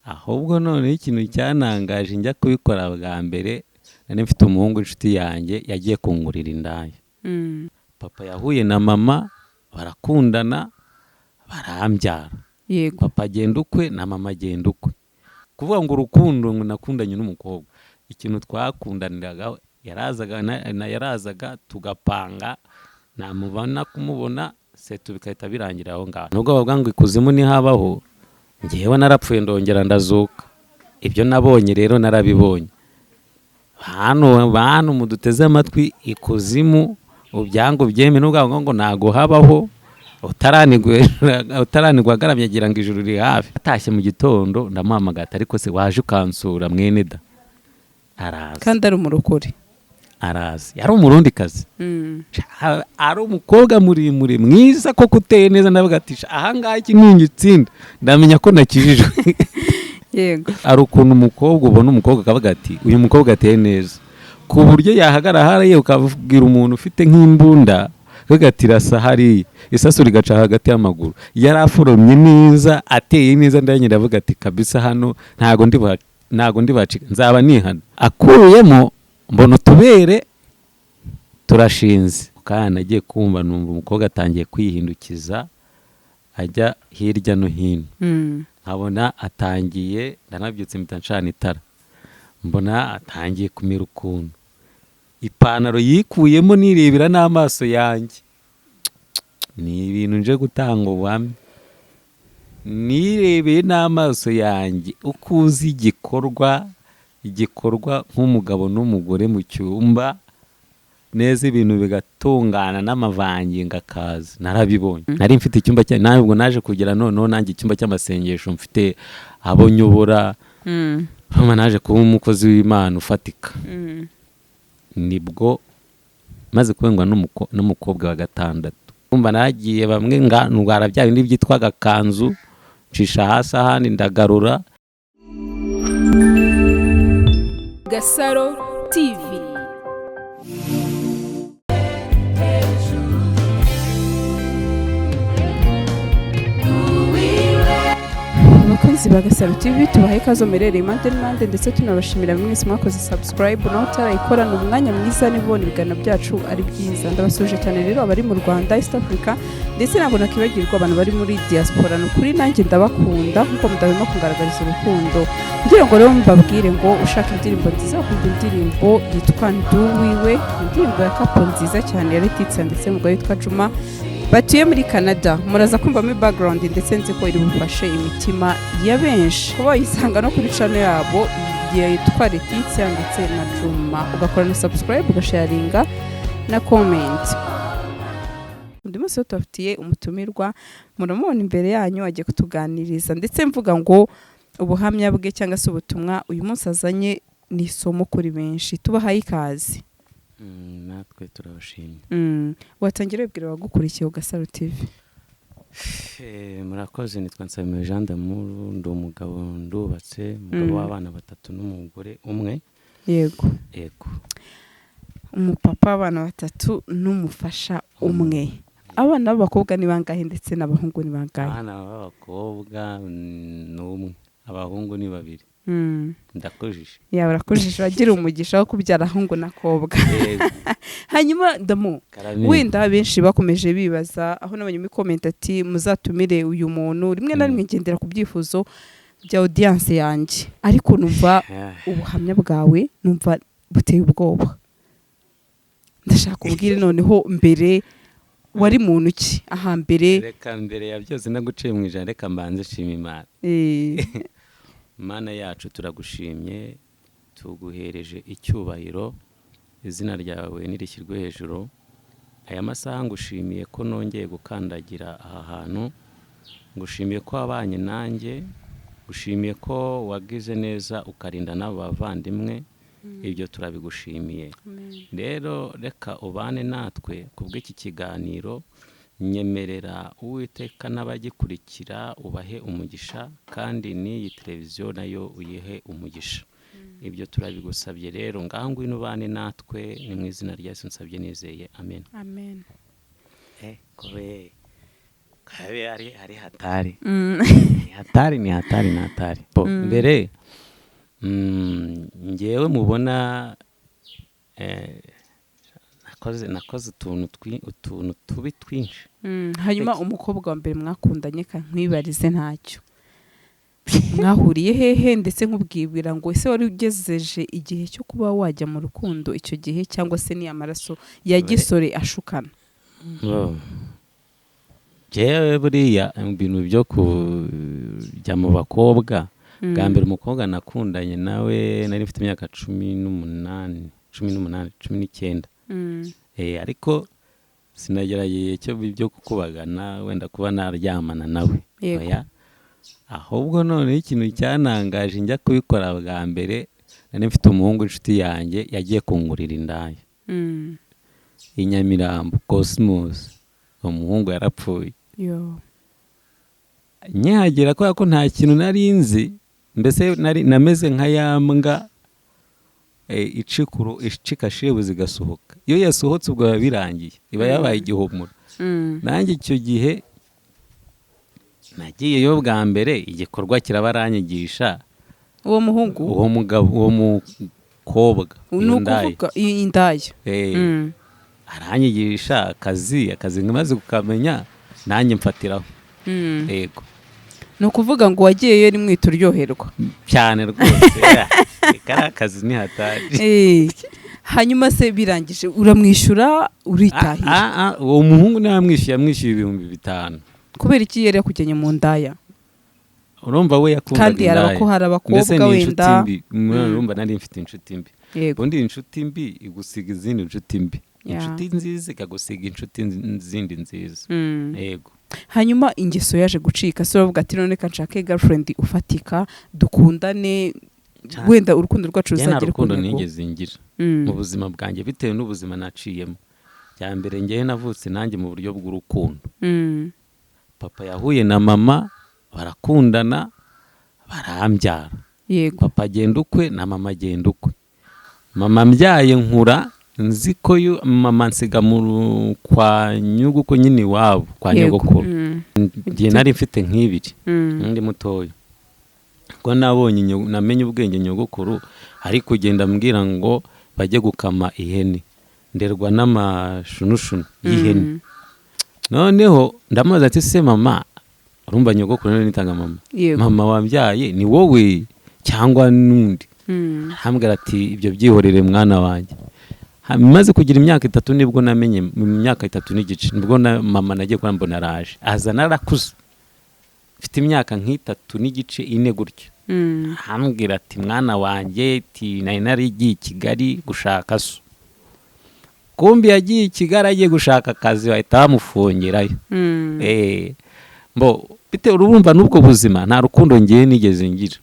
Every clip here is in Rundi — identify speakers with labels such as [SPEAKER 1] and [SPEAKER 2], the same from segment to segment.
[SPEAKER 1] Ahubwo noneho ikintu cyanangaje njya kubikora bwa mbere, nari mfite umuhungu inshuti yanjye yagiye kungurira indaya. Papa yahuye na mama barakundana barambyara.
[SPEAKER 2] Yego.
[SPEAKER 1] Papa agenda ukwe na mama agenda ukwe. Kuvuga ngo urukundo ngo nakundanye n'umukobwa, ikintu twakundaniraga yarazaga yarazaga tugapanga, namubona kumubona setu bigahita birangira aho ngaho. Nubwo bavuga ngo ikuzimu ntihabaho, njyewe narapfuye ndongera ndazuka. Ibyo nabonye rero narabibonye. Hano bantu muduteze amatwi, ikuzimu ubyango byeme nubwo bavuga ngo ntago habaho, utaranigwa agaramye agira ngo ijuru riri hafi. Atashye mu gitondo ndamuhamagara, ariko se waje ukansura mwene da? Araza.
[SPEAKER 2] Kandi ari umurokore.
[SPEAKER 1] Araza, yari umurundi kazi, ari umukobwa muremure mwiza koko uteye neza. Ndavuga ati ahangaha iki ningitsinda ndamenya ko nakijijwe.
[SPEAKER 2] Yego.
[SPEAKER 1] Ari ukuntu umukobwa ubona umukobwa akavuga ati uyu mukobwa ateye neza, ku buryo yahagarara hariya ukabwira umuntu ufite nk'imbunda akavuga ati rasa hariya, isasu rigaca hagati y'amaguru. Yari aforomye neza, ateye neza, ndanyine ndavuga ati kabisa hano ntago ndi bacika, nzaba nihana. Akuyemo mbona utubere turashinze. Kandi nagiye kumva numva umukobwa atangiye kwihindukiza ajya hirya no hino. Nkabona atangiye, ndanabyutse mpita ncana itara, mbona atangiye kumera ukuntu ipantaro yikuyemo nirebera n'amaso yanjye. Ni ibintu nje gutanga ubuhamya, nirebeye n'amaso yanjye uko uzi igikorwa igikorwa nk'umugabo n'umugore mu cyumba neza, ibintu bigatungana n'amavangingo akaza. Narabibonye. Nari mfite icyumba cya ntabwo naje kugira noneho nanjye icyumba cy'amasengesho, mfite abo nyobora. Urumva naje kuba umukozi w'Imana ufatika. Nibwo maze kubengwa n'umukobwa wa gatandatu. Urumva nagiye bamwe ndwara bya bindi byitwa agakanzu, ncisha hasi ahandi ndagarura.
[SPEAKER 3] Gasaro TV.
[SPEAKER 2] Abakunzi ba Gasaro TV, tubahe ikaze muherereye impande n'impande, ndetse tunabashimira mwese mwakoze subscribe nawe utarayikora. Ni umwanya mwiza niba ubona ibiganiro byacu ari byiza. Ndabasuje cyane rero abari mu Rwanda, East Africa, ndetse ntabwo nakibagirwa abantu bari muri diaspora. Ni ukuri nanjye ndabakunda nkuko mudahwema kungaragariza urukundo. Kugira ngo rero mbabwire ngo ushaka indirimbo nziza, wakunda indirimbo yitwa Nduwiwe, indirimbo ya couple nziza cyane ya Letitia ndetse n'umugore witwa Juma batuye muri Canada. Muraza kumvamo background, ndetse nzi ko iri bufashe imitima ya benshi. Kuba wayisanga no kuri channel yabo yitwa Letitia ndetse na Juma, ugakora na subscribe, ugasharinga na comment. Undi munsi tubafitiye umutumirwa, muramubona imbere yanyu, agiye kutuganiriza, ndetse mvuga ngo ubuhamya bwe cyangwa se ubutumwa uyu munsi azanye ni isomo kuri benshi. Tubahaye ikaze.
[SPEAKER 1] Natwe turabashimye.
[SPEAKER 2] Watangira wibwira abagukurikiye ku Gasaro TV.
[SPEAKER 1] Murakoze, nitwa Nsabimana Jean d'Amour, ndi umugabo, ndubatse, umugabo w'abana batatu n'umugore umwe.
[SPEAKER 2] Yego.
[SPEAKER 1] Yego.
[SPEAKER 2] Umupapa w'abana batatu n'umufasha umwe. Abana b'abakobwa ni bangahe ndetse n'abahungu ni bangahe?
[SPEAKER 1] Abana b'abakobwa ni umwe, abahungu ni babiri. Ndakujije.
[SPEAKER 2] Yawe urakujije, wagira umugisha wo kubyara ahungu n'akobwa.
[SPEAKER 1] Yego.
[SPEAKER 2] Hanyuma Damu,
[SPEAKER 1] Karame.
[SPEAKER 2] wenda benshi bakomeje bibaza, aho nabonye muri comment ati muzatumire uyu muntu. Rimwe na rimwe ngendera ku byifuzo bya audience yanjye, ariko numva ubuhamya bwawe numva buteye ubwoba. Ndashaka umbwire noneho, mbere wari muntu ki ahambere?
[SPEAKER 1] Reka mbere ya byose naguciye mu ijambo, reka mbanze nshima Imana. Mana yacu, turagushimye, tuguhereje icyubahiro, izina ryawe nirishyirwe hejuru. Aya masaha ngushimiye ko nongeye gukandagira aha hantu, ngushimiye ko wabanye nanjye, ngushimiye ko wagize neza ukarinda n'abo bavandimwe, ibyo turabigushimiye. Rero reka ubane natwe kubw'iki kiganiro, nyemerera Uwiteka n'abagikurikira ubahe umugisha, kandi n'iyi televiziyo nayo uyihe umugisha. Ibyo turabigusabye rero, ngaho ngwino ubane natwe, ni mu izina rya Yesu nsabye nizeye, amen.
[SPEAKER 2] Amen.
[SPEAKER 1] Kobe Kabe ari hatari. Ni hatari, ni hatari, ni hatari. Bo mbere, ngewe mubona, nakoze utuntu tubi twinshi.
[SPEAKER 2] Hanyuma umukobwa wa mbere mwakundanye, ka nkwibarize, ntacyo, mwahuriye hehe? Ndetse nkubwibwira ngo ese wari ugezeje igihe cyo kuba wajya mu rukundo icyo gihe, cyangwa se ni amaraso ya gisore ashukana?
[SPEAKER 1] Bo, jewe buriya ibintu byo kujya mu bakobwa, bwa mbere umukobwa nakundanye nawe nari mfite imyaka 18, 18, 19. Ariko sinagerageye cyo byo kukubagana, wenda kuba naryamana nawe. Oya. Ahubwo noneho ikintu cyanangaje, njya kubikora bwa mbere nari mfite umuhungu inshuti yanjye yagiye kungurira indaya i Nyamirambo Cosmos. Uwo muhungu yarapfuye.
[SPEAKER 2] Yo.
[SPEAKER 1] Nkihagera, kubera ko nta kintu nari nzi, mbese nari nameze nka ya mbwa icika shebuzi igasohoka. Iyo yasohotse ubwo biba birangiye, iba yabaye igihomora. Nanjye icyo gihe nagiyeyo bwa mbere, igikorwa kirabaranyigisha.
[SPEAKER 2] Uwo muhungu?
[SPEAKER 1] Uwo mugabo, uwo mukobwa.
[SPEAKER 2] Ni
[SPEAKER 1] Iyo ndaya.
[SPEAKER 2] ukuvuga indaya.
[SPEAKER 1] Aranyigisha akazi, maze kukamenya nanjye mfatiraho. Yego.
[SPEAKER 2] Ni ukuvuga ngo wagiyeyo rimwe uhita uryoherwa?
[SPEAKER 1] Cyane rwose, kariya kazi ni hatari.
[SPEAKER 2] Hanyuma se birangije uramwishyura, uritahira?
[SPEAKER 1] Uwo muhungu ntiyamwishyuye, yamwishyuye 5000.
[SPEAKER 2] Kubera iki yari yakujyanye mu ndaya?
[SPEAKER 1] Urumva we yakundaga
[SPEAKER 2] Kandi haraba
[SPEAKER 1] indaya.
[SPEAKER 2] ko hari
[SPEAKER 1] Mbese
[SPEAKER 2] abakobwa
[SPEAKER 1] ni inshuti
[SPEAKER 2] wenda.
[SPEAKER 1] mbi. Urumva nari mfite inshuti mbi. Ubundi inshuti mbi igusiga izindi nshuti mbi, inshuti nziza ikagusiga inshuti zindi nziza. Yego.
[SPEAKER 2] Hanyuma ingeso yaje gucika se, uravuga ati none reka nshake girlfriend ufatika dukundane, wenda urukundo rwacu
[SPEAKER 1] Njye nta
[SPEAKER 2] ruzagere ku
[SPEAKER 1] rukundo
[SPEAKER 2] ntego?
[SPEAKER 1] nigeze ngira mu buzima bwanjye, bitewe n'ubuzima naciyemo. Bya mbere, ngewe navutse nanjye mu buryo bw'urukundo. Papa yahuye na mama barakundana, barambyara. Papa agenda ukwe na mama agenda ukwe. Mama mbyaye, nkura nzi ko mama nsiga kwa nyogoko nyine, iwabo kwa nyogokuru. Igihe nari mfite nk'ibiri, ndi mutoya, ubwo nabonye namenye ubwenge, nyogokuru ari kugenda ambwira ngo bajye gukama ihene, nderwa n'amashunushunu y'ihene. Noneho ndamubaza ati: "Se mama," urumva nyogokuru nari nitanga mama, "mama wambyaye ni wowe cyangwa n'undi?" Arambwira ati: "Ibyo byihorere mwana wanjye." Maze kugira imyaka 3 nibwo namenye, mu myaka 3 n'igice nibwo na mama nagiye kubona mbona araje, aza narakuze, mfite imyaka nk'itatu n'igice, 4 gutyo. Arambwira ati: "Mwana wanjye," ati, "nari narigiye i Kigali gushaka so." Kumbi yagiye i Kigali agiye gushaka akazi, bahita bamufungirayo. Mbo bitewe urumva n'ubwo buzima, nta rukundo ngewe nigeze ngira.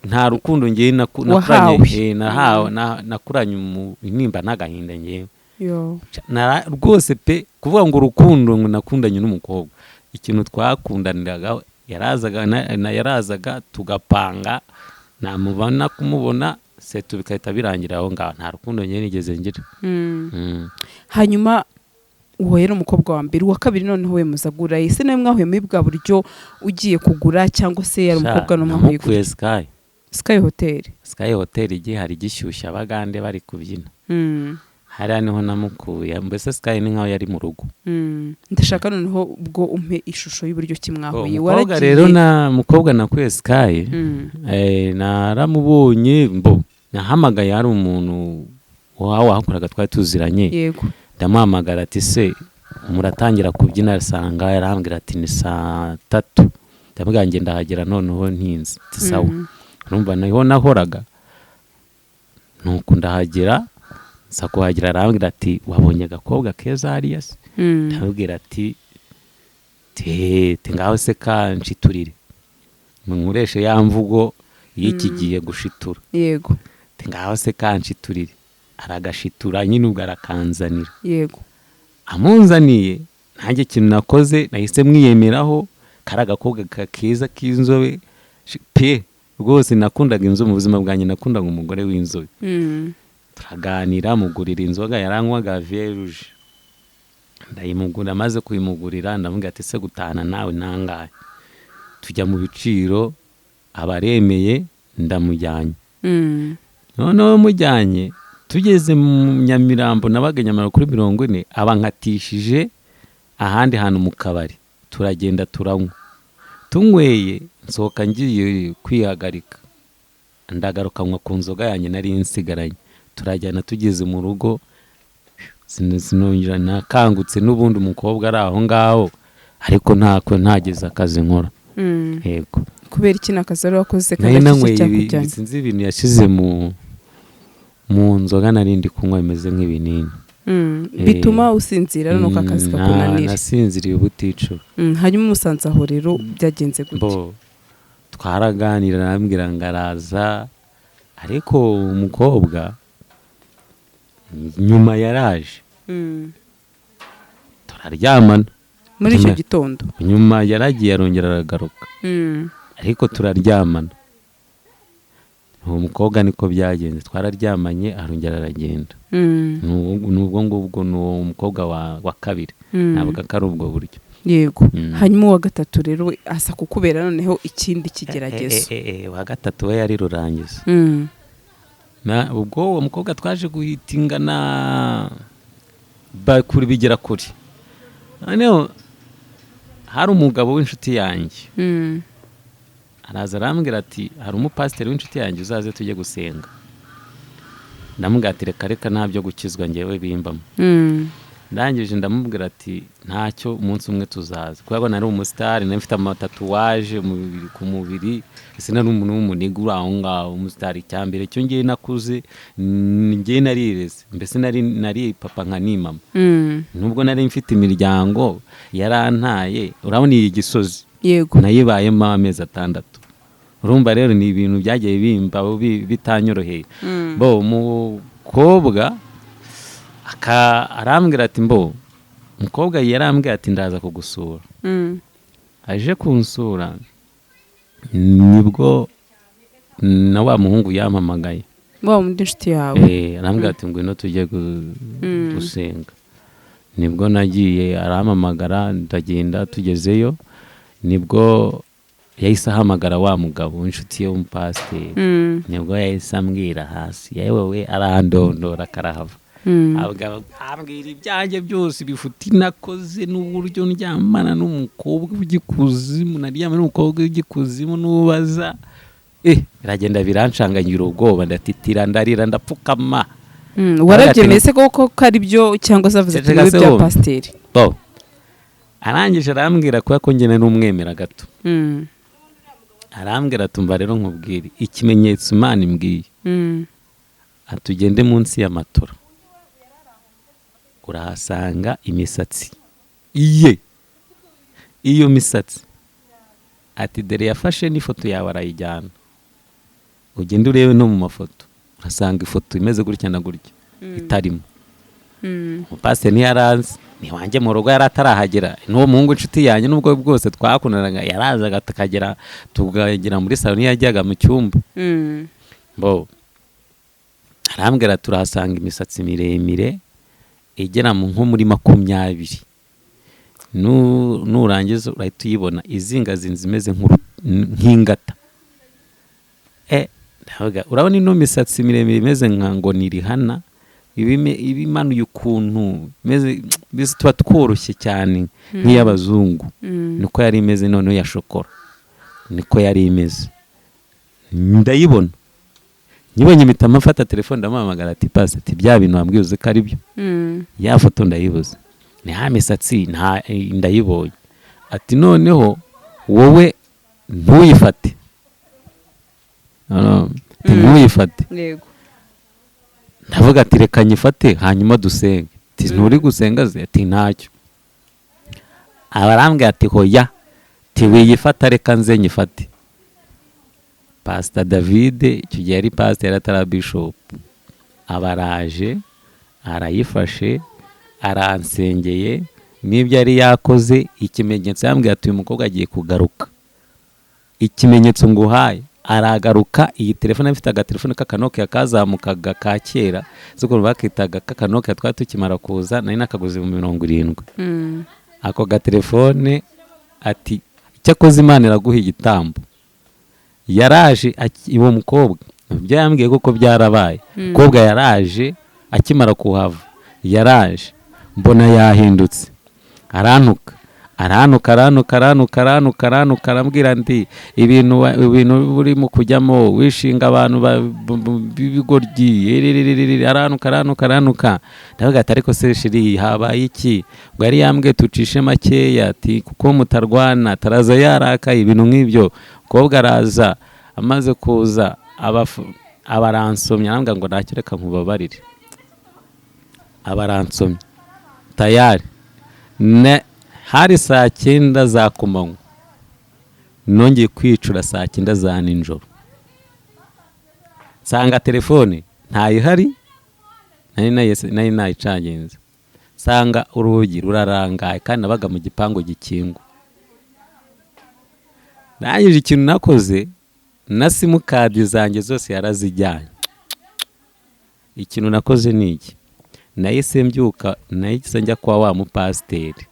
[SPEAKER 1] Nta rukundo ngewe nakuranye.
[SPEAKER 2] Wahawe.
[SPEAKER 1] Nahawe, nakuranye intimba n'agahinda ngewe.
[SPEAKER 2] Yo.
[SPEAKER 1] Rwose pe, kuvuga ngo urukundo, ngo nakundanye n'umukobwa, ikintu twakundaniraga yarazaga yarazaga tugapanga, namubona kumubona setu bigahita birangira aho ngaho. Nta rukundo ngewe nigeze ngira.
[SPEAKER 2] Hanyuma uwo yari umukobwa wa mbere. Uwa kabiri noneho we muzagura, ese nawe mwahuye muri bwa buryo ugiye kugura, cyangwa se yari umukobwa n'umwahuye?
[SPEAKER 1] Namukuye Sky.
[SPEAKER 2] Sky Hotel?
[SPEAKER 1] Sky Hotel igihari, gishyushya, abagande bari kubyina. Hariya niho namukuye. Mbese Sky ni nkaho yari mu rugo.
[SPEAKER 2] Ndashaka noneho ubwo umpe ishusho y'uburyo ki mwahuye.
[SPEAKER 1] Umukobwa rero, na mukobwa nakuye Sky, naramubonye, mbo nahamagaye, hari umuntu wawe wahakoraga twari tuziranye. Ndamuhamagara ati: "Se muratangira kubyina asanga?" Arambwira ati: "Ni saa 3." Ndamubwira ngo ndahagera noneho ntinze. Ati: "Sawa." Urumva niho nahoraga, nuko ndahagera, nza kuhagera, arambwira ati: "Wabonye agakobwa keza hariya se?" Ndamubwira ati: "Tete ngaho se kanshiturire," nkoreshe ya mvugo y'iki gihe, gushitura. Ati: "Ngaho se kanshiturire." Aragashitura nyine, ubwo arakanzanira. Amunzaniye, nanjye ikintu nakoze nahise mwiyemeraho, kari agakobwa keza k'inzobe pe. Rwose nakundaga inzobe mu buzima bwanjye, nakundaga umugore w'inzobe. Turaganira, mugurira inzoga, yaranywaga vierge. Ndayimugura. Maze kuyimugurira, ndamubwira ati: "Se gutahana nawe nangahe?" Tujya mu biciro, abaremeye, ndamujyanye. Noneho mujyanye, tugeze mu Nyamirambo, nabaga Nyamirambo kuri 40, aba nkatishije ahandi hantu mu kabari, turagenda turanywa. Tunyweye, nsohoka ngiye kwihagarika, ndagaruka nywa ku nzoga yanjye nari nsigaranye, turajyana. Tugeze mu rugo, sinongera nakangutse, n'ubundi umukobwa ari aho ngaho, ariko ntako ntageze akazi nkora. Yego.
[SPEAKER 2] Kubera iki? Ni akazi wari wakoze
[SPEAKER 1] Nari
[SPEAKER 2] kandi aricyo
[SPEAKER 1] nanyweye
[SPEAKER 2] cyakujyanye?
[SPEAKER 1] Sinzi ibintu yashyize mu nzoga nari ndi kunywa bimeze nk'ibinini.
[SPEAKER 2] Bituma usinzira, nuko akazi kakunanira.
[SPEAKER 1] Nasinziriye ubuticura.
[SPEAKER 2] Hanyuma umusanze aho rero byagenze gute?
[SPEAKER 1] Bo twaraganira, arambwira ngo araza, ariko umukobwa nyuma yaraje, turaryamana.
[SPEAKER 2] Muri icyo
[SPEAKER 1] Nyuma-
[SPEAKER 2] gitondo?
[SPEAKER 1] Nyuma yaragiye, arongera aragaruka, ariko turaryamana. Uwo mukobwa niko byagenze, twararyamanye, arongera aragenda. Ni ubwo ngubwo, ni uwo mukobwa wa kabiri. Navuga ko ari ubwo buryo.
[SPEAKER 2] Yego. Hanyuma uwa gatatu rero we aza kukubera noneho ikindi kigeragezo.
[SPEAKER 1] Uwa gatatu we yari rurangiza. Ubwo uwo mukobwa twaje guhitingana bakuri bigera kure. Noneho hari umugabo w'inshuti yanjye, araza arambwira ati: "Hari umupasiteri w'inshuti yanjye, uzaze tujye gusenga." Ndamubwira ati: "Reka reka, nta byo gukizwa ngewe bimbamo." Ndangije ndamubwira ati: "Ntacyo, umunsi umwe tuzaza." Kubera ko nari umusitari, nari mfite amatatouage ku mubiri, ese nari umuntu w'umuniga uri aho ngaho, umusitari. Icya mbere cyo ngewe nakuze, ngewe narireze, mbese nari papa nka ni mama. Nubwo nari mfite imiryango yarantaye, urabona iyi Gisozi, nayibayemo amezi 6. Urumva rero ni ibintu byagiye bimbaho bitanyoroheye. Bo umukobwa arambwira ati, mbo umukobwa yarambwira ati: "Ndaza kugusura." Aje kunsura, nibwo na wa muhungu yampamagaye.
[SPEAKER 2] Wa wundi inshuti yawe?
[SPEAKER 1] Arambwira ati: "Ngwino tujye gusenga." Nibwo nagiye, arampamagara ndagenda. Tugezeyo, nibwo yahise ahamagara wa mugabo w'inshuti ye w'umupasiteri. Nibwo yahise ambwira hasi yewe we, arandondora karahava. Ambwira ibyanjye byose, ibifuti nakoze n'uburyo ndyamana n'umukobwa w'igikuzimu, naryamana n'umukobwa w'igikuzimu n'ubaza. Biragenda biranshangangira ubwoba, ndatitira, ndarira, ndapfukama.
[SPEAKER 2] Warabyemeye se koko ko ari byo, cyangwa se avuze ati
[SPEAKER 1] Ceceka
[SPEAKER 2] niwe
[SPEAKER 1] se
[SPEAKER 2] bya
[SPEAKER 1] wowe.
[SPEAKER 2] pasiteri?
[SPEAKER 1] Bo arangije arambwira, kubera ko njye n'umwemera gato, arambwira: "Tumva rero nkubwire ikimenyetso Imana imbwiye." Atugende munsi ya matora, urahasanga imisatsi iye. Iyo misatsi, ati: "Dore yafashe n'ifoto yawe arayijyana, ugende urebe no mu mafoto, urasanga ifoto imeze gutya na gutya itarimo." Umupasiteri ntiyarazi, ntiwanjye mu rugo yari atarahagera. N'uwo muhungu inshuti yanjye, n'ubwo bwose twakundanaga, yarazaga tukagera tukagera muri salo, ntiyajyaga mu cyumba. Bo arambwira: "Turahasanga imisatsi miremire igera mu nko muri 20. Nurangiza urahita uyibona izingazinze imeze nk'ingata." Ndavuga, urabona ino misatsi miremire imeze nka ngo ni Rihanna, iba imanuye ukuntu imeze, mbese tuba tworoshye cyane nk'iy'abazungu. Niko yari imeze, noneho ya shokora niko yari imeze. Ndayibona, nyibonye mpita mfata telefone, ndamuhamagara ati: "Pasi," ati, "bya bintu wambwiye uzi ko ari byo? Ya foto ndayibuze, ni ya misatsi ndayibonye." Ati: "Noneho wowe ntuyifate." No, no, ati: "Ntuyifate." Ndavuga ati: "Reka nyifate, hanyuma dusenge." Ati: "Nturi gusenga se?" Ati: "Ntacyo." Aba arambwira ati: "Hoya," ati: "wiyifata, reka nze nyifate." Pasita David, icyo gihe yari pasiteri atari bishopu, aba araje arayifashe, aransengeye n'ibyo yari yakoze. Ikimenyetso yambwiye ati: "Uyu mukobwa agiye kugaruka, ikimenyetso nguhaye." Aragaruka, iyi telefone, afite agatelefone k'akanokiya kazamukaga ka kera, z'ukuntu bakitaga k'akanokiya twari tukimara kuza, nari nakaguze mu 70. Ako gatelefone, ati cyakoze Imana iraguha igitambo. Yaraje uwo mukobwa, ibyo yambwiye koko byarabaye. Umukobwa yaraje akimara kuhava, yaraje mbona yahindutse, arantuka, arantuka, arantuka, arantuka, arantuka, arantuka, arambwira ndi ibintu urimo kujyamo wishinga abantu b'ibigoryi, erererere, arantuka, arantuka, arantuka. Ndavuga ati ariko se chérie, habaye iki? Ngo yari yambwiye tucishe makeya, ati kuko mutarwana, taraza yarakaye, ibintu nk'ibyo. Umukobwa araza, amaze kuza abaransomye, arambwira ngo ntacyo, reka nkubabarire. Abaransomye tayari. Hari saa 9 za kumanywa, nongeye kwicura saa 9 za nijoro, nsanga telefone ntayihari, nari nayicaginze, nsanga urugi rurarangaye kandi nabaga mu gipangu gikingwa. Ndangije, ikintu nakoze, na simukadi zanjye zose yarazijyanye. Ikintu nakoze ni iki? Nahise mbyuka, nahise njya kwa wa mupasiteri.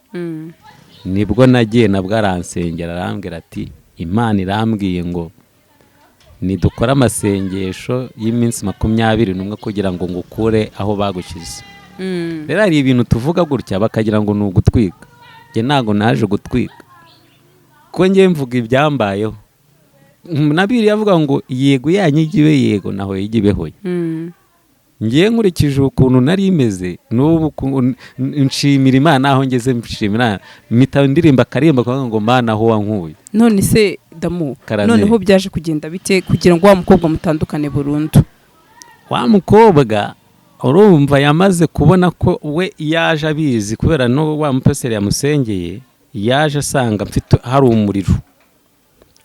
[SPEAKER 1] Nibwo nagiye, nabwo aransengera, arambwira ati Imana irambwiye ngo nidukore amasengesho y'iminsi 21 kugira ngo ngukure aho bagushyize. Rero hari ibintu tuvuga gutya bakagira ngo ni ugutwika. Njye ntabwo naje gutwika, kuko njye mvuga ibyambayeho. Na Bibiliya avuga ngo yego yanyu ijye ibe yego, naho ijye ibe hoya. Ngiye nkurikije ukuntu nari imeze n'ubu, nshimira Imana aho ngeze, nshimira Imana, mpita ndirimba akarimba kavuga ngo Mana aho wankuye.
[SPEAKER 2] None se damu,
[SPEAKER 1] Karame.
[SPEAKER 2] noneho byaje kugenda bite kugira ngo wa mukobwa mutandukane burundu?
[SPEAKER 1] Wa mukobwa, urumva, yamaze kubona ko we yaje abizi, kubera no wa mupasiteri yamusengeye, yaje asanga mfite hari umuriro.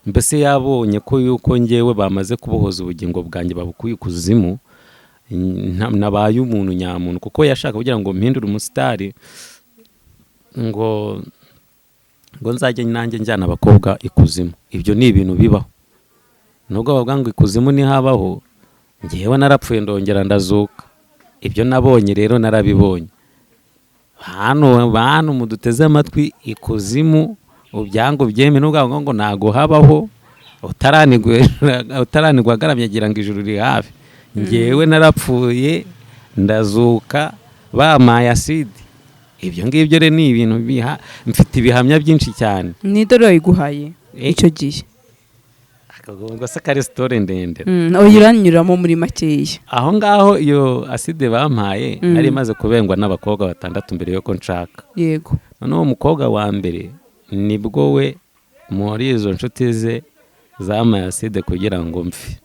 [SPEAKER 1] Mbese yabonye ko yuko ngewe bamaze kubohoza ubugingo bwanjye, babukuye ikuzimu, nabaye umuntu nyamuntu, kuko yashaka kugira ngo mpindure umusitari, ngo nzajye nanjye njyana abakobwa ikuzimu. Ibyo ni ibintu bibaho, nubwo bavuga ngo ikuzimu ntihabaho. Ngewe narapfuye ndongera ndazuka. Ibyo nabonye rero narabibonye. Hano bantu muduteze amatwi, ikuzimu ubyango byeme, nubwo bavuga ngo ntago habaho, utaranigwa agaramye agira ngo ijuru riri hafi. Ngewe narapfuye ndazuka, bampaye aside. Ibyo ngibyo rero ni ibintu mfite ibihamya byinshi cyane.
[SPEAKER 2] Ni dore wayiguhaye icyo gihe?
[SPEAKER 1] Ubwo se kari story ndende.
[SPEAKER 2] Oya, uranyuramo muri makeya.
[SPEAKER 1] Aho ngaho iyo aside bampaye, nari maze kubengwa n'abakobwa batandatu mbere yuko nshaka. Noneho uwo mukobwa wa mbere, nibwo we muri izo nshuti ze zampaye aside kugira ngo mpfe.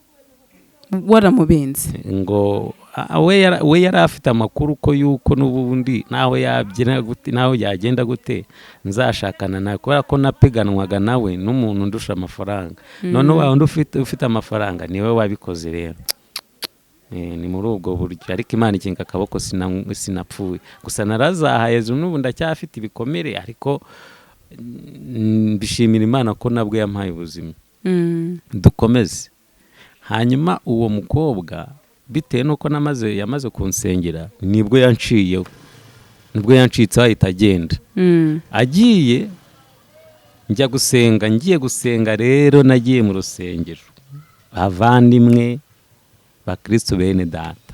[SPEAKER 2] Waramubenze?
[SPEAKER 1] Ngo we yari afite amakuru ko yuko n'ubundi naho yabyina gute, naho yagenda gute, nzashakana nawe, kubera ko napiganwaga nawe n'umuntu ndusha amafaranga. Noneho wa wundi ufite amafaranga niwe wabikoze rero. Ni muri ubwo buryo, ariko Imana ikinga akaboko, sinapfuye. Gusa narazahaye, n'ubu ndacyafite ibikomere, ariko mbishimira Imana ko nabwo yampaye ubuzima. Dukomeze. Hanyuma uwo mukobwa, bitewe n'uko yamaze kunsengera, nibwo yanciyeho, nibwo yancitseho, ahita agenda. Agiye, njya gusenga. Ngiye gusenga rero, nagiye mu rusengero. Bavandimwe bakristo, bene data,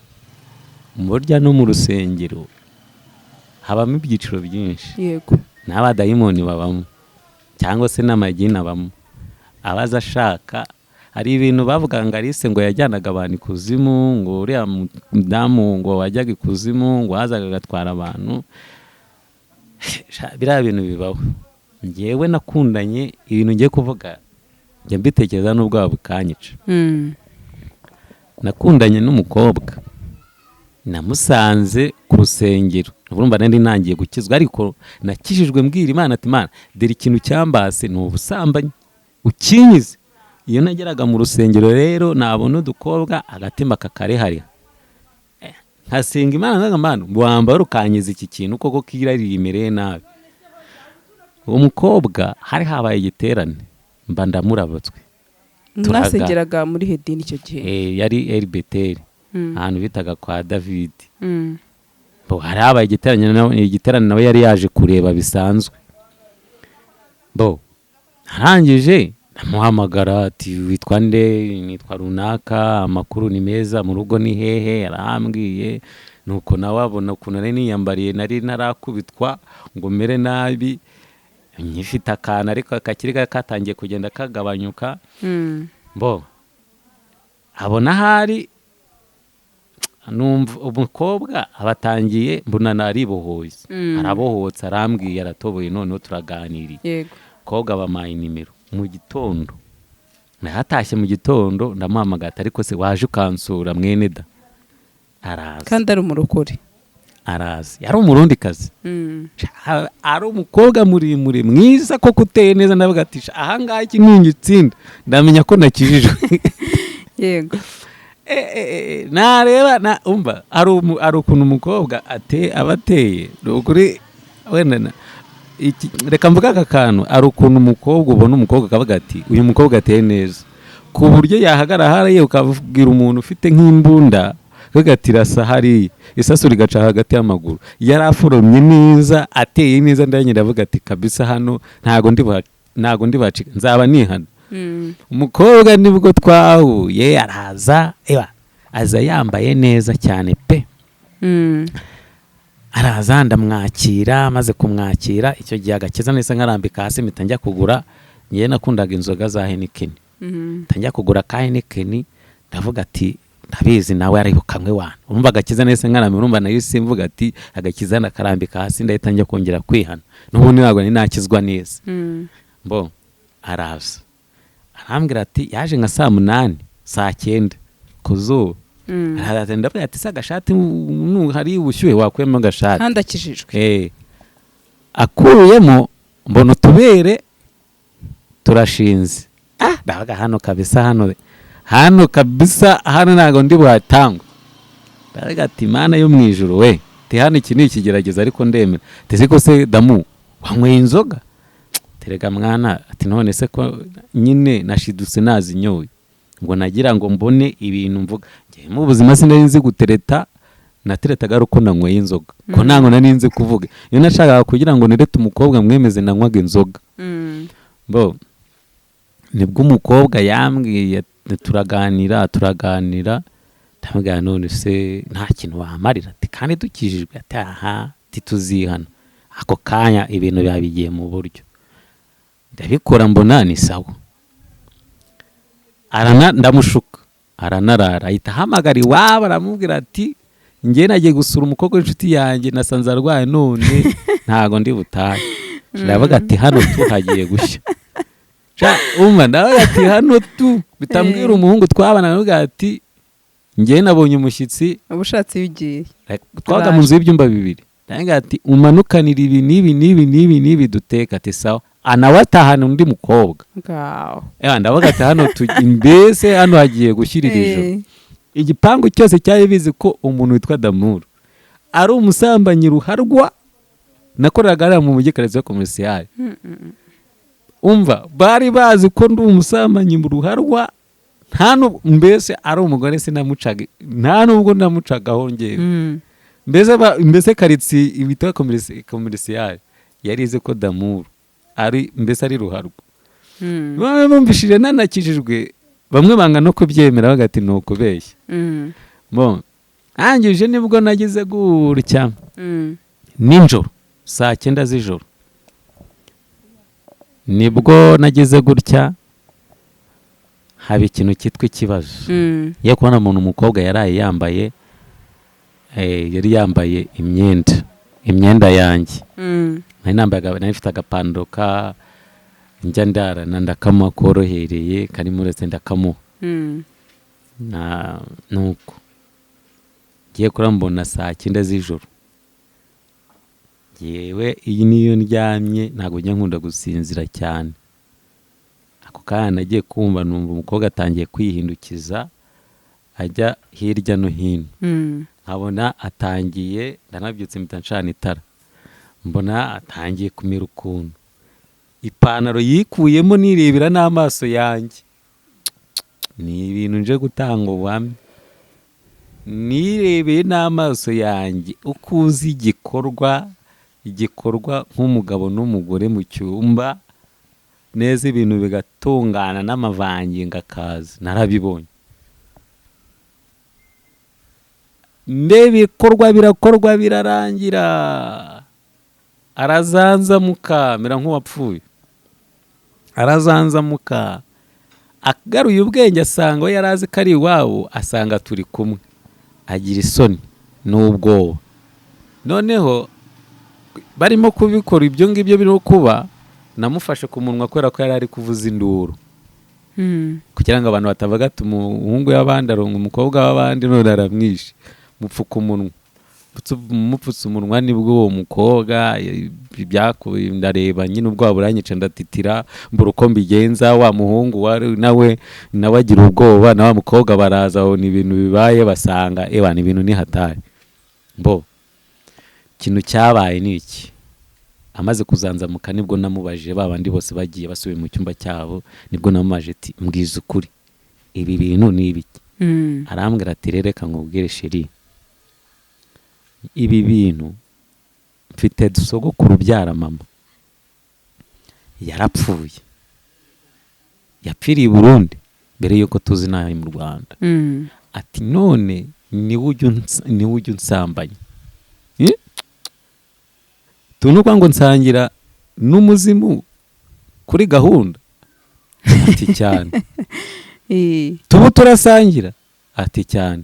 [SPEAKER 1] burya no mu rusengero habamo ibyiciro byinshi. N'abadayimoni babamo, cyangwa se n'amagini abamo, abaza ashaka. Hari ibintu bavuga ngo Alice ngo yajyanaga abantu ikuzimu, ngo uriya mudamu ngo wajyaga ikuzimu, ngo wazaga agatwara abantu. Sha, biriya bintu bibaho. Ngewe nakundanye, ibintu ngiye kuvuga njya mbitekereza n'ubwoba bukanyica. Nakundanye n'umukobwa, namusanze ku rusengero. Urumva nari ntangiye gukizwa, ariko nakijijwe mbwira Imana ati Imana, dore ikintu cyambase ni ubusambanyi, ukinyize. Iyo nageraga mu rusengero rero, nabona udukobwa agatima kakarehariha, nkasenga Imana nkaga Imana wambara ukanyiza iki kintu koko kirari imereye nabi. Uwo mukobwa, hari habaye igiterane, mba ndamurabutswe.
[SPEAKER 2] Mwasengeraga muri hedini icyo gihe?
[SPEAKER 1] Yari Elibeteri, ahantu bitaga kwa David. Bo hari habaye igiterane nawe yari yaje kureba bisanzwe. Bo arangije ndamuhamagara ati witwa nde? Nitwa runaka, amakuru ni meza, mu rugo ni hehe? Arambwiye. Nuko nawe abona ukuntu nari niyambariye, nari narakubitwa ngo mere nabi, nkifite akantu ariko kakiri katangiye kugenda kagabanyuka. Bo abona ahari numva umukobwa abatangiye mbona naribohoye. Arabohotse, arambwiye, aratoboye, noneho turaganiriye. Umukobwa bampaye nimero mu gitondo, nahatashye mu gitondo ndamuhamagara ariko se waje ukansura mwene da? Araza.
[SPEAKER 2] Kandi ari umurokore?
[SPEAKER 1] Araza, yari umurundi kazi. Ari umukobwa muremure mwiza koko uteye neza, ndavuga ati ahangaha iki ningitsinda ndamenya ko nakijijwe. Nareba na umva ari ukuntu umukobwa aba ateye, ni ukuri wenda reka mvuge aka kantu, ari ukuntu umukobwa ubona umukobwa akavuga ati uyu mukobwa ateye neza, ku buryo yahagara hariya ukabwira umuntu ufite nk'imbunda akavuga ati rasa hariya, isasu rigaca hagati y'amaguru. Yari aforomye neza, ateye neza, ndanyine ndavuga ati kabisa hano ntago ndi buhacike, nzaba nihana. Umukobwa nibwo twahuye araza, eba aza yambaye neza cyane pe. Araza ndamwakira, maze kumwakira icyo gihe agakiza nahise nkarambika hasi mpita njya kugura, ngewe nakundaga inzoga za Heineken. Mpita njya kugura ka Heineken, ndavuga ati ndabizi nawe ari bukamwe wana. Urumva agakiza nahise nkarambika, urumva nahise mvuga ati agakiza ndakarambika hasi ndahita njya kongera kwihana. N'ubundi ntabwo nari nakizwa neza. Bo araza arambwira ati yaje nka saa 8 saa 9 ku zuba. Araza ndavuga ati se agashati hari ubushyuhe wakuyemo agashati.
[SPEAKER 2] Kandi akijijwe.
[SPEAKER 1] Akuyemo mbona utubere turashinze. Ndavuga hano kabisa, hano kabisa, hano ntago ndi buhatangwe. Ndavuga ati Mana yo mu ijuru we, ati hano iki ni ikigerageza ariko ndemera. Ati siko se damu wanyweye inzoga? Terega mwana, ati none se ko nyine nashidutse nazinyoye ngo nagira ngo mbone ibintu mvuga. Njye mu buzima sinari nzi gutereta, nateretaga ari uko nanyweye inzoga, ko ntango nari nzi kuvuga. Iyo nashakaga kugira ngo nerete umukobwa mwemeze nanywaga inzoga. Bo nibwo umukobwa yambwiye turaganira, ndamubwira none se nta kintu wamarira? Ati kandi dukijijwe, ati aha, ati tuzihana. Ako kanya ibintu biba bigiye mu buryo, ndabikora mbona ni sawa. Ndamushuka aranarara, ahita ahamagara iwabo aramubwira ati njye nagiye gusura umukobwa w'inshuti yanjye nasanze arwaye none ntago ndi butahe. Ndavuga ati hano tu hagiye gushya. Umva ndavuga ati hano tu bitambwira umuhungu twabana, ndavuga ati njye nabonye umushyitsi
[SPEAKER 2] ubushatse bigiye.
[SPEAKER 1] Twabaga mu nzu y'ibyumba 2. Ndavuga ati umanukanira ibi n'ibi n'ibi n'ibi n'ibi duteka, ati sawa. Anawatahana undi mukobwa. Ndavuga ati hano mbese hano hagiye gushyirira ijoro. Igipangu cyose cyari bizi ko umuntu witwa Damuru ari umusambanyi ruharwa, nakoreraga hariya mu mujyi Karitsiye Komerisiyali. Umva bari bazi ko ndi umusambanyi ruharwa, nta mbese ari umugore sinamucaga, nta nubwo namucagaho ngewe. Mbese karitsiye bita Komerisiyali yari izi ko Damuru ari mbese ari ruharwa. Bumvishije nanakijijwe, bamwe banga no kubyemera bagati ni ukubeshya. Bon angije nibwo nagize gutya nijoro saa 9 z'ijoro nibwo nagize gutya, haba ikintu cyitwa ikibazo. Ye kubona umuntu umukobwa yaraye yambaye, yari yambaye imyenda yanjye. Nari nambaye nari mfite agapantaro ka njya ndarana ndakamuha korohereye karimo uretse ndakamuha. Na nuko ngiye kurambona saa 9 z'ijoro. Yewe iyi niyo ndyamye ntabwo njya nkunda gusinzira cyane. Ako kanya nagiye kumva numva umukobwa atangiye kwihindukiza ajya hirya no hino. Nkabona atangiye, ndanabyutse mpita ncana itara, mbona atangiye kumira ukuntu ipantaro yikuyemo nirebera n'amaso yanjye.
[SPEAKER 4] Ni ibintu nje gutanga ubuhamya, nirebeye n'amaso yanjye uko uzi igikorwa gikorwa nk'umugabo n'umugore mu cyumba neza, ibintu bigatungana n'amavangingo akaza, narabibonye. Mbe bikorwa birakorwa birarangira, arazanzamuka mera nk'uwapfuye, arazanzamuka agaruye ubwenge, asanga we yari azi ko ari iwabo, asanga turi kumwe, agira isoni n'ubwoba. Noneho barimo kubikora ibyo ngibyo birimo kuba, namufashe ku munwa kubera ko yari ari kuvuza induru, kugira ngo abantu batavuga ati umuhungu w'abandi aronga umukobwa w'abandi none aramwishe. Mupfuka umunwa, mupfutse umunwa, nibwo uwo mukobwa ibyakuye ndareba nyine ubwoba buranyica, ndatitira, mbura uko mbigenza. Wa muhungu wari nawe agira ubwoba, na wa mukobwa baraza babona ibintu bibaye, basanga ewa ni ibintu ni hatari. Mbo ikintu cyabaye ni iki? Amaze kuzanzamuka nibwo namubajije, ba bandi bose bagiye basubiye mu cyumba cyabo, nibwo namubajije ati mbwiza ukuri ibi bintu ni ibiki? Arambwira ati rero reka nkubwire chérie, ibi bintu mfite sogokuru ubyara mama yarapfuye, yapfiriye i Burundi mbere y'uko tuzi inaha mu Rwanda. Ati none niwe ujya unsambanya. Tunuka ngo nsangira n'umuzimu kuri gahunda? Ati cyane. Tubu turasangira? Ati cyane.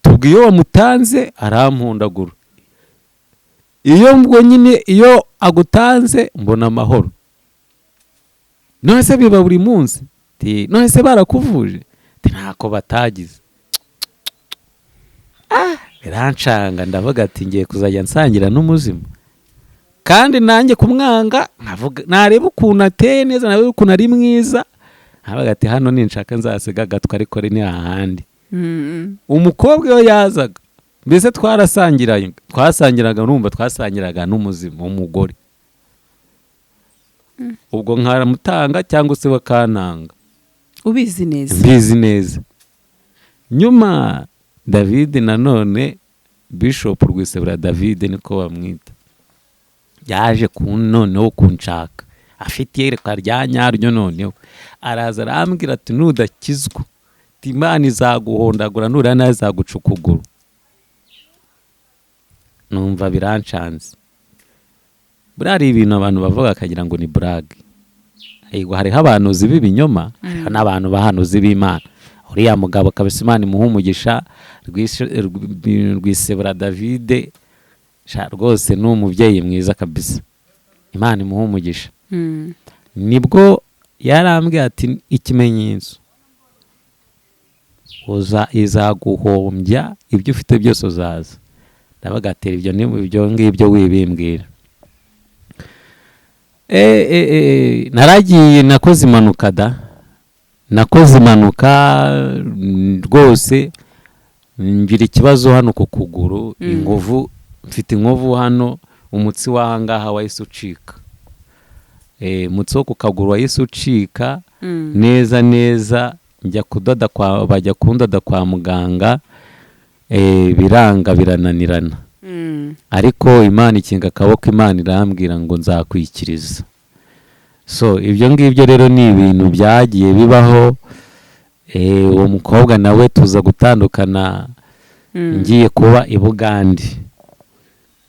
[SPEAKER 4] Tubwo iyo wamutanze arampundagura, iyo mbwo nyine iyo agutanze mbona amahoro. None se biba buri munsi? None se barakuvuje? Ntako batagize. Birancanga, ndavuga ati ngiye kuzajya nsangira n'umuzimu, kandi nanjye kumwanga nkavuga nareba ukuntu ateye neza, nareba ukuntu ari mwiza, nkavuga ati hano ninshaka nzasiga agatwa, ariko ni ahandi. Umukobwa iyo yazaga mbese twasangiraga, urumva twasangiraga n'umuzimu umugore, ubwo nkaramutanga cyangwa se bakananga.
[SPEAKER 2] Ubizi neza?
[SPEAKER 4] Mbizi neza. Nyuma David nanone, Bishop Rwisebura David niko bamwita, yaje noneho kunshaka afite iyerekwa rya nyaryo. Noneho araza arambwira ati nudakizwa Imana izaguhondagura, nura nawe izaguca ukuguru. Numva birancanze. Buriya hari ibintu abantu bavuga akagira ngo ni blague. Yego hariho abahanuzi b'ibinyoma, hariho n'abantu bahanuzi b'Imana. Uriya mugabo kabisa Imana imuha umugisha, Rwisebura David rwose ni umubyeyi mwiza kabisa, Imana imuha umugisha. Nibwo yarambwiye ati ikimenyetso izaguhombya ibyo ufite byose uzaza. Ndabaga ati ibyo ni ibyo ngibyo wibimbwira. Naragiye nakoze impanuka da, nakoze impanuka rwose, ngira ikibazo hano ku kuguru, inkovu, mfite inkovu hano, umutsi w'ahangaha wahise ucika, umutsi wo ku kaguru wahise ucika neza neza. Njya kudoda kwa, bajya kundoda kwa muganga, biranga birananirana. Ariko Imana ikinga akaboko, Imana irambwira ngo nzakwikiriza. So ibyo ngibyo rero ni ibintu byagiye bibaho. Uwo mukobwa nawe tuza gutandukana, ngiye kuba i Bugande.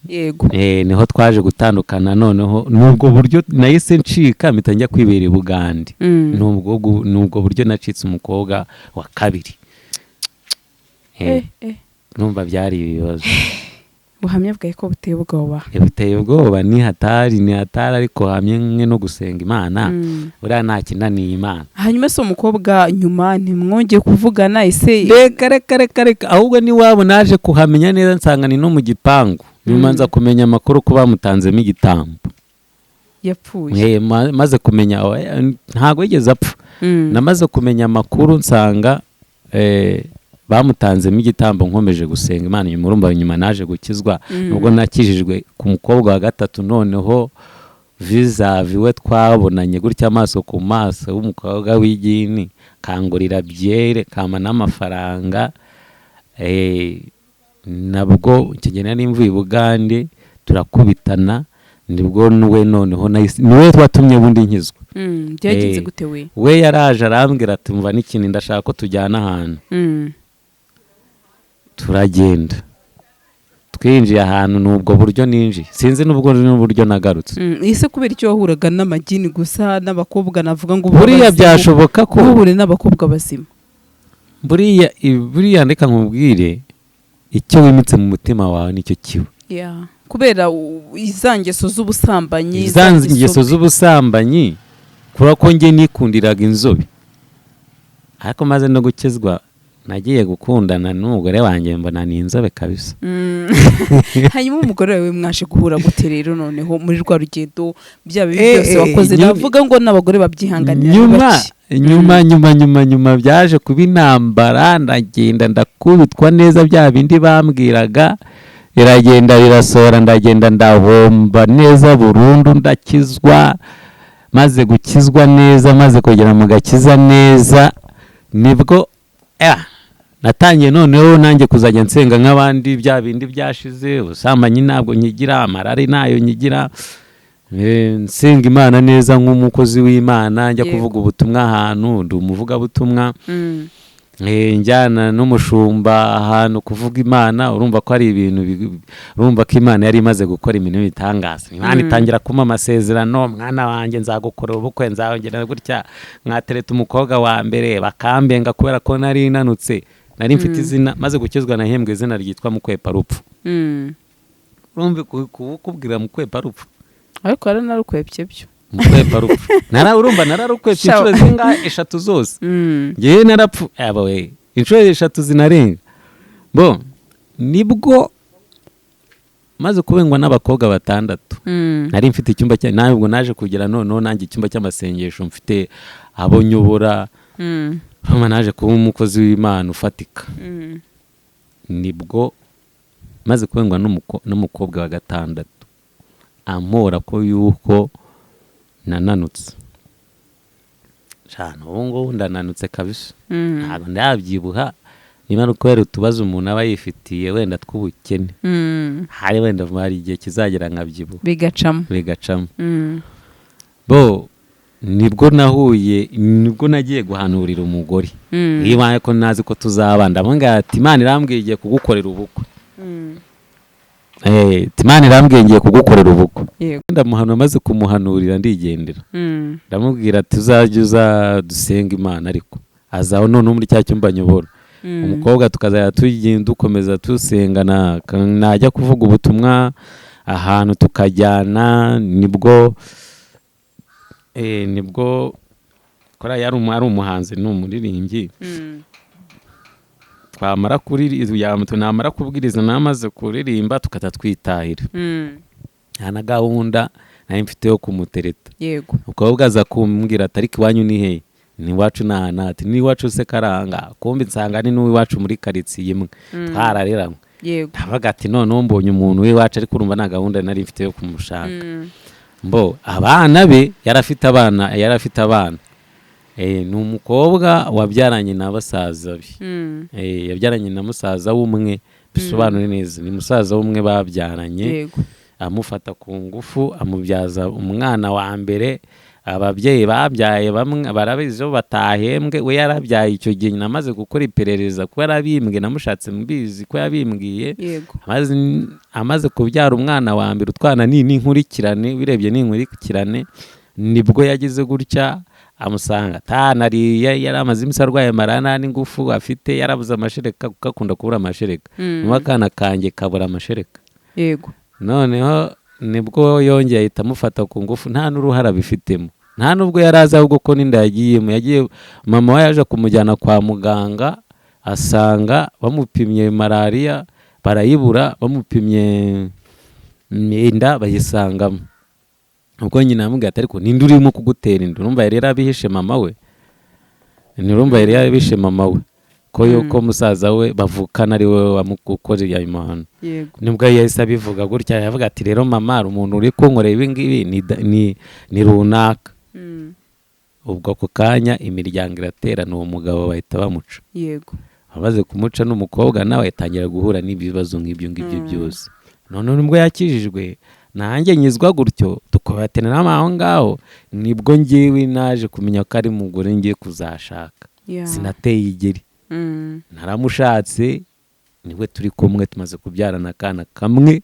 [SPEAKER 2] Yego.
[SPEAKER 4] Niho twaje gutandukana. Noneho nubwo buryo nahise ncika mpita njya kwibera i Bugande. Nubwo buryo nacitse umukobwa wa kabiri. Numva byari ibibazo.
[SPEAKER 2] Buhamya bwawe ko buteye ubwoba.
[SPEAKER 4] Buteye ubwoba, ni hatari, ni hatari, ariko hamwe no gusenga Imana, buriya nta kinaniye Imana.
[SPEAKER 2] Hanyuma se umukobwa nyuma ntimwongeye kuvugana ese?
[SPEAKER 4] Reka reka reka reka, ahubwo niwabo naje kuhamenya neza nsanga ni no mu gipangu. Nyuma nza kumenya amakuru ko bamutanzemo igitambo.
[SPEAKER 2] Yapfuye.
[SPEAKER 4] Maze kumenya, ntago yigeze apfa. Namaze kumenya amakuru nsanga bamutanzemo igitambo. Nkomeje gusenga Imana nyuma, urumva nyuma naje gukizwa. Nubwo nakijijwe ku mukobwa wa gatatu noneho vis-à-vis we twabonanye gutya amaso ku maso, w'umukobwa w'igini, kangurira byere, kama n'amafaranga. Nabwo icyo gihe nari mvuye i Bugande, turakubitana, nibwo we noneho nahise, niwe watumye bundi nkizwa.
[SPEAKER 2] Byagenze
[SPEAKER 4] Eh.
[SPEAKER 2] gute we?
[SPEAKER 4] We yaraje arambwira ati: "Mva n'ikintu, ndashaka ko tujyana ahantu." Turagenda, twinjiye ahantu, ni ubwo buryo ninjiye, sinzi n'ubwo n'uburyo nagarutse.
[SPEAKER 2] Ese kubera icyo wahuraga n'amagini gusa, n'abakobwa navuga ngo
[SPEAKER 4] Buriya
[SPEAKER 2] b'abazimu,
[SPEAKER 4] byashoboka ko
[SPEAKER 2] ntuhure n'abakobwa bazima?
[SPEAKER 4] Buriya reka nkubwire, icyo wimitse mu mutima wawe nicyo kiba.
[SPEAKER 2] Yeah. Kubera iza ngeso z'ubusambanyi.
[SPEAKER 4] Za ngeso z'ubusambanyi, kubera ko njye nikundiraga inzobe, ariko maze no gukizwa nagiye gukundana n'umugore wanjye mbona ni inzobe kabisa.
[SPEAKER 2] Hanyuma umugore wawe mwaje guhura gute rero noneho muri rwa rugendo, bya bibi byose wakoze? Navuga ngo n'abagore babyihanganira ni
[SPEAKER 4] Nyuma
[SPEAKER 2] bake.
[SPEAKER 4] nyuma nyuma nyuma nyuma byaje kuba intambara, ndagenda ndakubitwa neza, bya bindi bambwiraga biragenda birasohora, ndagenda ndahomba neza burundu, ndakizwa. Maze gukizwa neza, maze kugera mu gakiza neza, nibwo natangiye noneho nanjye kuzajya nsenga nk'abandi. Bya bindi byashize, ubusambanyi ntabwo nkigira, amarari ntayo nkigira. Nsenga Imana neza nk'umukozi w'Imana, njya kuvuga ubutumwa ahantu, ndi umuvugabutumwa. Njyana n'umushumba ahantu kuvuga Imana. Urumva ko ari ibintu urumva ko Imana yari imaze gukora ibintu bitangaza. Imana itangira kumpa amasezerano: "Mwana wanjye, nzagukorera ubukwe, nzongera gutya." Nkatereta umukobwa wa mbere bakambenga kubera ko nari nanutse, nari mfite izina. Maze gukizwa nahembwe izina ryitwa Mukweparupfu. Urumva kukubwira Mukweparupfu.
[SPEAKER 2] Ariko yaranarukwebye byo.
[SPEAKER 4] Mukweparupfu, urumva nararukwepye
[SPEAKER 2] Shawa.
[SPEAKER 4] inshuro zingahe? Eshatu zose. Ngewe narapfu aba we inshuro eshatu zinarenga. Bo nibwo maze kubengwa n'abakobwa batandatu. Nari mfite icyumba cya, ntabwo naje kugera noneho nanjye icyumba cy'amasengesho, mfite abo nyobora. Urumva naje kuba umukozi w'Imana ufatika. Nibwo maze kubengwa n'umukobwa wa gatandatu, ampora ko yuko nananutse cyane. Ubu ngubu ndananutse kabisa. Ntabwo ndabyibuha, niba ari ukubera utubazo umuntu aba yifitiye wenda tw'ubukene. Hari wenda hari igihe kizagera nkabyibuha.
[SPEAKER 2] Bigacamo.
[SPEAKER 4] Bigacamo. Bo nibwo nahuye, nibwo nagiye guhanurira umugore. Niba ko nazi ko tuzabana, ndamubwira ati: "Imana irambwiye igiye kugukorera ubukwe." Ati: "Imana irambwiye ngiye kugukorera ubukwe." Ndamuhanura, maze kumuhanurira ndigendera. Ndamubwira ati: "Uzajya uza dusenga Imana." Ariko azaho noneho muri cya cyumba nyobora. Umukobwa tukazajya tugenda dukomeza dusengana, najya kuvuga ubutumwa ahantu tukajyana. Nibwo kora yari ari umuhanzi, ni umuririmbyi. Twamara kuririmba, namara kubwiriza, namaze kuririmba tukata twitahira. Nta na gahunda nari mfite yo kumutereta. Umukobwa aza kumbwira ati: "Ariko iwanyu ni hehe?" "Ni iwacu." "Ni aha?" Ati: "Ni iwacu se karanga?" Kumbi nsanga ni n'uw'iwacu muri karitsiye imwe, twarareranywe. Ndavuga ati: "Noneho mbonye umuntu w'iwacu." Ariko urumva nta gahunda nari mfite yo kumushaka. Mbo abana be, yari afite abana, yari afite abana. Ni umukobwa wabyaranye na basaza be. Yabyaranye na musaza w'umwe, bisobanure neza, ni musaza w'umwe babyaranye. Amufata ku ngufu, amubyaza umwana wa mbere. Ababyeyi babyaye bamwe barabizi bo batahembwe, we yarabyaye icyo gihe. Nyina amaze gukora iperereza kuko yarabimbwe, namushatse mbizi ko yabimbwiye. Amaze kubyara umwana wa mbere, utwana ni n'inkurikirane, ubirebye ni inkurikirane. Nibwo yagize gutya amusanga atanariye, yari amaze iminsi arwaye malariya, nta n'ingufu afite, yarabuze amashereka, kuko akunda kubura amashereka. Nyuma akana kanjye kabura amashereka. Noneho nibwo yongeye ahita amufata ku ngufu, nta n'uruhare abifitemo, nta n'ubwo yari azi ahubwo ko n'inda yagiyemo. Yagiye, mama we yaje kumujyana kwa muganga, asanga bamupimye malariya barayibura, bamupimye inda bayisangamo. Ubwo nyina yamubwiye ati: "Ariko ninde urimo kugutera inda?" Urumva yari yarabihishe mama we, ntirumva yari yarabihishe mama we. Ko yuko musaza we bavukana ari we wamukoreye ayo mahano. Nibwo yahise abivuga gutya, yavuga ati rero mama, hari umuntu uri kunkorera ibi ngibi ni runaka. Ubwo ako kanya imiryango iraterana, uwo mugabo bahita bamuca. Amaze kumuca n'umukobwa nawe atangira guhura n'ibibazo nk'ibyo ngibyo byose. None nubwo yakijijwe nanjye nyizwa gutyo, tukabaterana aho ngaho, nibwo ngewe naje kumenya ko ari umugore ngiye kuzashaka. Sinateye igeri. Naramushatse, niwe turi kumwe, tumaze kubyarana akana kamwe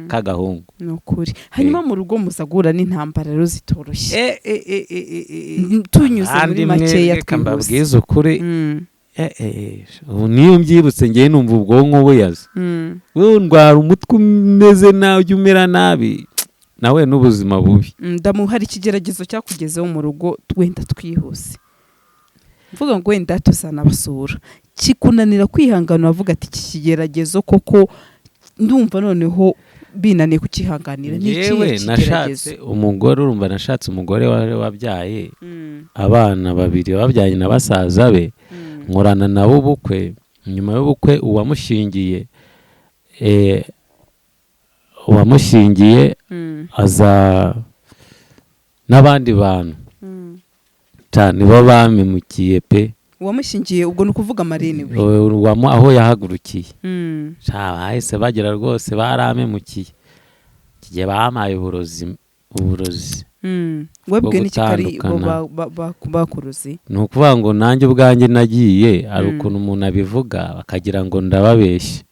[SPEAKER 4] k'agahungu.
[SPEAKER 2] Ni ukuri. Hanyuma mu rugo muza guhura n'intambara rero zitoroshye. Tunyuze muri
[SPEAKER 4] Abandi
[SPEAKER 2] makeya
[SPEAKER 4] mwebwe
[SPEAKER 2] twihuse.
[SPEAKER 4] Mbabwize ukuri, ubu niyo mbyibutse ngewe numva ubwonko buyaze. Wewe ndwara umutwe umeze nabi, ujya umera nabi nawe n'ubuzima bubi.
[SPEAKER 2] Ndamu hari ikigeragezo cyakugezeho mu rugo, wenda twihuse mvuga ngo wenda tuzanabasura, kikunanira kwihangana, uravuga ati iki kigeragezo koko ndumva noneho binaniye kukihanganira, ni ikihe
[SPEAKER 4] Ngewe
[SPEAKER 2] kigeragezo?
[SPEAKER 4] Nashatse umugore, urumva nashatse umugore wari wabyaye abana babiri babyanye na basaza be, nkorana nabo ubukwe. Nyuma y'ubukwe uwamushyingiye aza n'abandi bantu cyane bo bampemukiye pe.
[SPEAKER 2] Uwamushyingiye ubwo ni ukuvuga marene we?
[SPEAKER 4] Aho yahagurukiye. Sha, bahise bagera rwose barampemukiye. Iki gihe bampaye uburozi, uburozi
[SPEAKER 2] Wabwiwe n'iki ko ari bo
[SPEAKER 4] gutandukana.
[SPEAKER 2] bakuroze?
[SPEAKER 4] Ni ukuvuga ngo nanjye ubwanjye nagiye hari ukuntu umuntu abivuga bakagira ngo ndababeshya.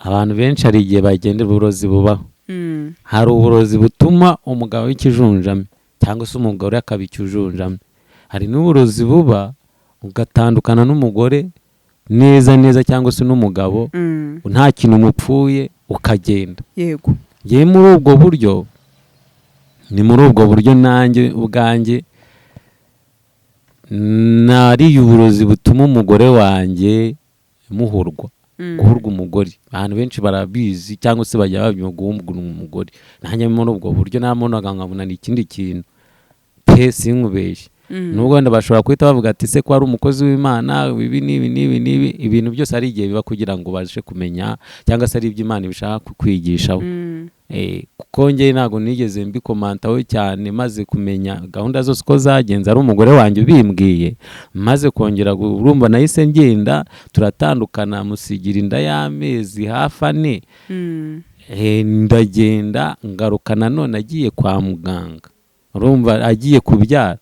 [SPEAKER 4] Abantu benshi hari igihe bagendera uburozi bubaho. Hari uburozi butuma umugabo w'ikijunjame cyangwa se umugore akaba ikijunjame. Hari n'uburozi buba ugatandukana n'umugore neza neza cyangwa se n'umugabo nta kintu mupfuye ukagenda. Ngewe muri ubwo buryo, ni muri ubwo buryo nanjye ubwanjye nariye uburozi butuma umugore wanjye muhurwa. Guhurwa umugore abantu benshi barabizi cyangwa se bajya babyumva, guhurwa umugore. Nanjye muri ubwo buryo namubonaga nkabona ni ikindi kintu pe, sinkubeshye. Nubwo wenda bashobora guhita bavuga ati se ko ari umukozi w'Imana, ibi n'ibi n'ibi n'ibi. Ibintu byose ari igihe biba kugira ngo ubashe kumenya cyangwa se ari ibyo Imana ibishaka kukwigishaho. Kuko njye ntabwo nigeze mbikomantaho cyane, maze kumenya gahunda zose uko zagenze ari umugore wanjye ubimbwiye. Maze kongera urumva nahise ngenda turatandukana, musigira inda y'amezi hafi 4. Ndagenda ngaruka nanone agiye kwa muganga, urumva agiye kubyara.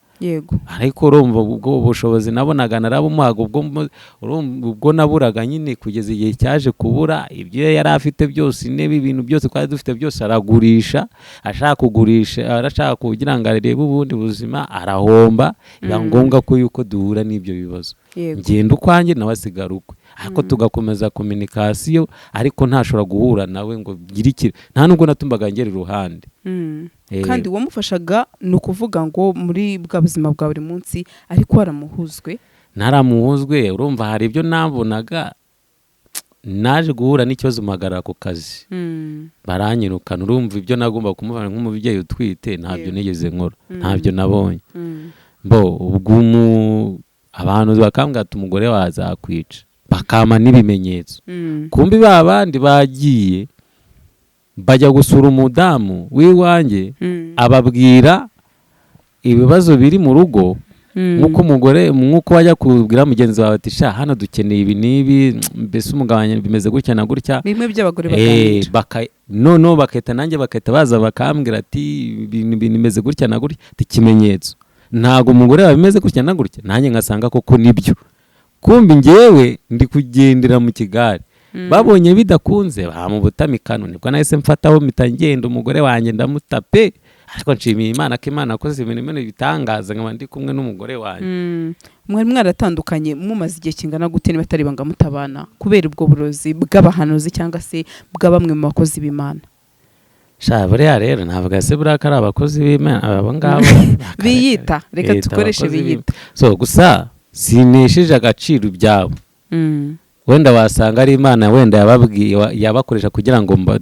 [SPEAKER 4] Ariko urumva ubwo bushobozi nabonaga narabumuhaga, ubwo urumva ubwo naburaga nyine kugeza igihe cyaje kubura ibyo yari afite byose, intebe, ibintu byose twari dufite byose aragurisha, ashaka kugurisha, arashaka kugira ngo arebe ubundi buzima, arahomba. Biba ngombwa ko yuko duhura n'ibyo bibazo. Ngenda ukwanjye nawe asigara ukwe, ariko tugakomeza communication, ariko ntashobora guhura nawe ngo ngire ikintu, nta nubwo natumbaga ngera iruhande.
[SPEAKER 2] Kandi uwamufashaga ni ukuvuga ngo muri bwa buzima bwa buri munsi, ariko waramuhuzwe?
[SPEAKER 4] Naramuhuzwe. Urumva hari ibyo nabonaga, naje guhura n'ikibazo mpagarara ku kazi baranyirukana. Urumva ibyo nagomba kumufasha nk'umubyeyi utwite ntabyo nigeze nkora, ntabyo nabonye. Bo ubwo abantu bakambwira ati umugore wazakwica, bakampa n'ibimenyetso. Kumbi ba bandi bagiye bajya gusura umudamu w'iwanjye, ababwira ibibazo biri mu rugo, nk'uko umugore, nk'uko wajya kubwira mugenzi wawe ati sha hano dukeneye ibi n'ibi, mbese umugabo wanjye bimeze gutya na gutya.
[SPEAKER 2] Bimwe by'abagore baganira.
[SPEAKER 4] Noneho bagahita nanjye bagahita baza bakambwira ati ibintu bimeze gutya na gutya, ati ikimenyetso ntabwo umugore wawe bimeze gutya na gutya, nanjye ngasanga koko nibyo. Kumbi njyewe ndi kugendera mu kigare. Babonye bidakunze bamubutamikano, nibwo nahise mfataho mpita ngenda, umugore wanjye ndamuta pe. Ariko nshimiye Imana ko Imana yakoze ibintu bimwe bitangaza nkaba ndi kumwe n'umugore wanjye.
[SPEAKER 2] Mwari mwaratandukanye mumaze igihe kingana gute, niba atari ibanga, mutabana kubera ubwo burozi bw'abahanuzi cyangwa se bwa bamwe mu bakozi b'Imana?
[SPEAKER 4] Sha buriya rero navuga se buriya ko ari abakozi b'Imana abo ngabo
[SPEAKER 2] biyita, reka
[SPEAKER 4] Biyita
[SPEAKER 2] dukoreshe
[SPEAKER 4] abakozi
[SPEAKER 2] biyita.
[SPEAKER 4] So gusa sinesheje agaciro ibyabo. Wenda wasanga ari Imana wenda yababwiye yabakoresha kugira ngo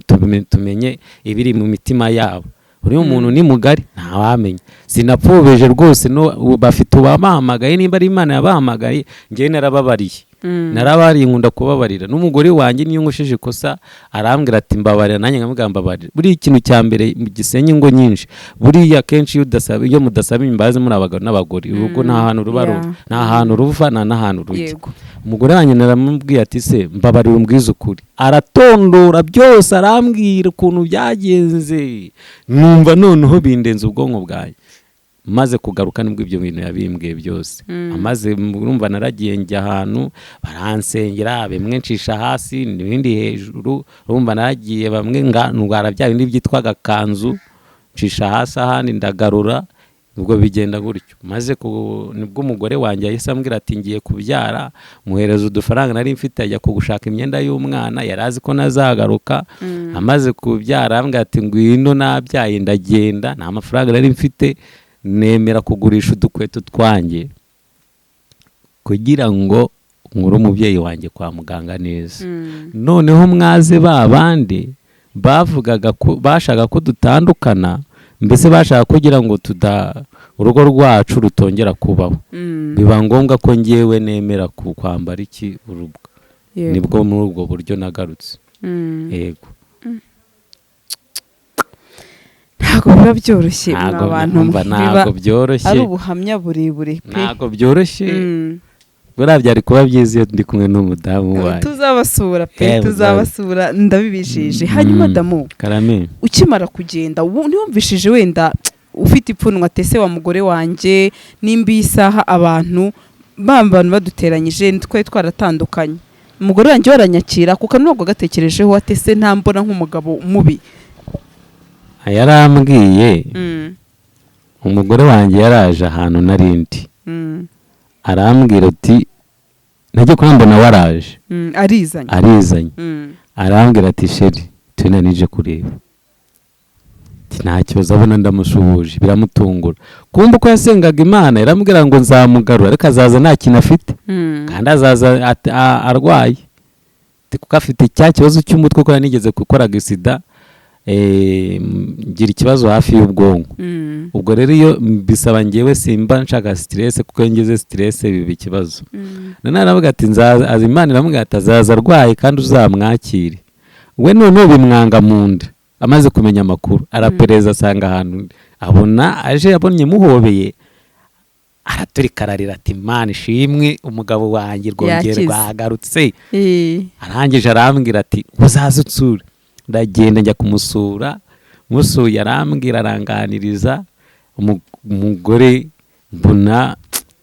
[SPEAKER 4] tumenye ibiri mu mitima yabo. Uriya muntu ni mugari, ntawamenya. Sinapfobeje rwose, no bafite ubabahamagaye, nimba ari Imana yabahamagaye. Njyewe narababariye, narabariye, nkunda kubabarira. N'umugore wanjye niyo nkoresheje ikosa arambwira ati mbabarira, nanjye nkamubwira mbabarira. Buriya ikintu cya mbere gisenya ingo nyinshi, buriya kenshi iyo udasaba, iyo mudasaba imbabazi muri abagabo n'abagore, urugo nta hantu ruba ruva, nta hantu ruva, nta n'ahantu rujya. Umugore wanjye naramubwiye ati se mbabarira umbwize ukuri, aratondora byose, arambwira ukuntu byagenze, numva noneho bindenze ubwonko bwanjye. Maze kugaruka nibwo ibyo bintu yabimbwiye byose. Amaze urumva naragiye njya ahantu baransengera, bimwe ncisha hasi ibindi hejuru. Urumva naragiye bamwe ndwara bya bindi byitwa agakanzu, ncisha hasi ahandi ndagarura, ubwo bigenda gutyo. Maze nibwo umugore wanjye yahise ambwira ati ngiye kubyara, muhereza udufaranga nari mfite ajya kugushaka imyenda y'umwana, yari azi ko nazagaruka. Amaze kubyara arambwira ati ngwino nabyaye, ndagenda nta mafaranga nari mfite, nemera kugurisha udukweto twanjye kugira ngo nkure umubyeyi wanjye kwa muganga neza. Noneho mwaze ba bandi bavugaga ko bashaka ko dutandukana, mbese bashaka kugira ngo tuda urugo rwacu rutongera kubaho, biba ngombwa ko ngewe nemera kwambara iki urubwa. Nibwo muri ubwo buryo nagarutse. Yego.
[SPEAKER 2] Ntabwo biba byoroshye mwa
[SPEAKER 4] Ntabwo
[SPEAKER 2] bantu
[SPEAKER 4] umva,
[SPEAKER 2] mwe.
[SPEAKER 4] ntabwo
[SPEAKER 2] Biba
[SPEAKER 4] byoroshye.
[SPEAKER 2] ari ubuhamya burebure pe.
[SPEAKER 4] Ntabwo byoroshye. Buriya byari kuba byiza iyo ndi kumwe n'umudamu wanjye.
[SPEAKER 2] Tuzabasura pe. Tuzabasura, ndabibishije. Hanyuma damu,
[SPEAKER 4] Karame.
[SPEAKER 2] ukimara kugenda ntiwumvishije wenda ufite ipfunwe atese wa mugore wanjye, nimba iyi saha abantu ba bantu baduteranyije twari twaratandukanye, umugore wanjye waranyakira, kuko nubwo gatekerejeho atese ntambona nk'umugabo mubi?
[SPEAKER 4] Yarambwiye, umugore wanjye yaraje ahantu narindi, arambwira ati najya kuba mbona waraje.
[SPEAKER 2] Arizanye.
[SPEAKER 4] Arizanye. Arambwira ati chéri, turi nije kureba. Ati, nta kibazo, abona ndamusuhuje biramutungura. Kumva uko yasengaga Imana, iramubwira ngo nzamugarura ariko azaza nta kintu afite, kandi azaza arwaye. Ati, kuko afite cya kibazo cy'umutwe, kuko yanigeze gukora agisida, ngira ikibazo hafi y'ubwonko. Ubwo rero iyo bisaba ngewe simba nshaka stress, kuko iyo ngize stress biba ikibazo. None aravuga ati nzaza, Imana iramubwira ati azaza arwaye kandi uzamwakire. We noneho bimwanga mu nda. Amaze kumenya amakuru arapereza, asanga ahantu abona aje, abonye muhobeye araturika ararira ati Imana ishimwe, umugabo wanjye rwongera
[SPEAKER 2] Yakize.
[SPEAKER 4] rwagarutse. Arangije arambwira ati uzaze unsure. Ndagenda njya kumusura, musuye arambwira, aranganiriza. Umugore mbona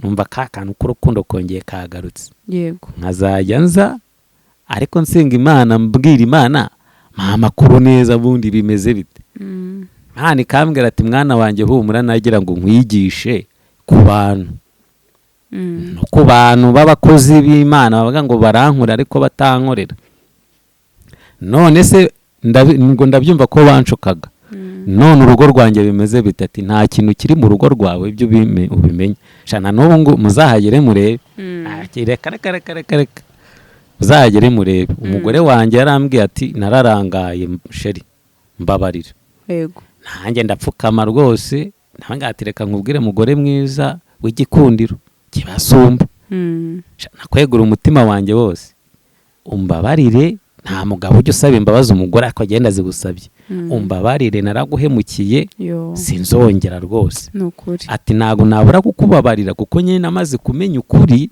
[SPEAKER 4] numva ka kantu k'urukundo kongeye kagarutse. Nkazajya nza ariko nsenga Imana, mbwira Imana mpa amakuru neza, bundi bimeze bite? Imana ikambwira ati mwana wanjye humura, nagira ngo nkwigishe ku bantu, no ku bantu b'abakozi b'Imana bavuga ngo barankorera ariko batankorera. None se ngo ndabyumva ko banshukaga, none urugo rwanjye bimeze bite? Ati nta kintu kiri mu rugo rwawe, ibyo ubimenye shana n'ubu ngo muzahagere murebe. Ah, reka reka reka reka reka, muzahagere murebe. Umugore wanjye yarambwiye ati nararangaye chéri, mbabarira. Nanjye ndapfukama rwose, nawe ati reka nkubwire mugore mwiza w'igikundiro kibasumba, nakwegura umutima wanjye wose, umbabarire. Nta mugabo ujya usaba imbabazi umugore, ariko agenda azigusabye. Umbabarire, naraguhemukiye.
[SPEAKER 2] Yo.
[SPEAKER 4] Sinzongera rwose.
[SPEAKER 2] Ni ukuri.
[SPEAKER 4] Ati ntabwo nabura kukubabarira kuko nyine namaze kumenya ukuri.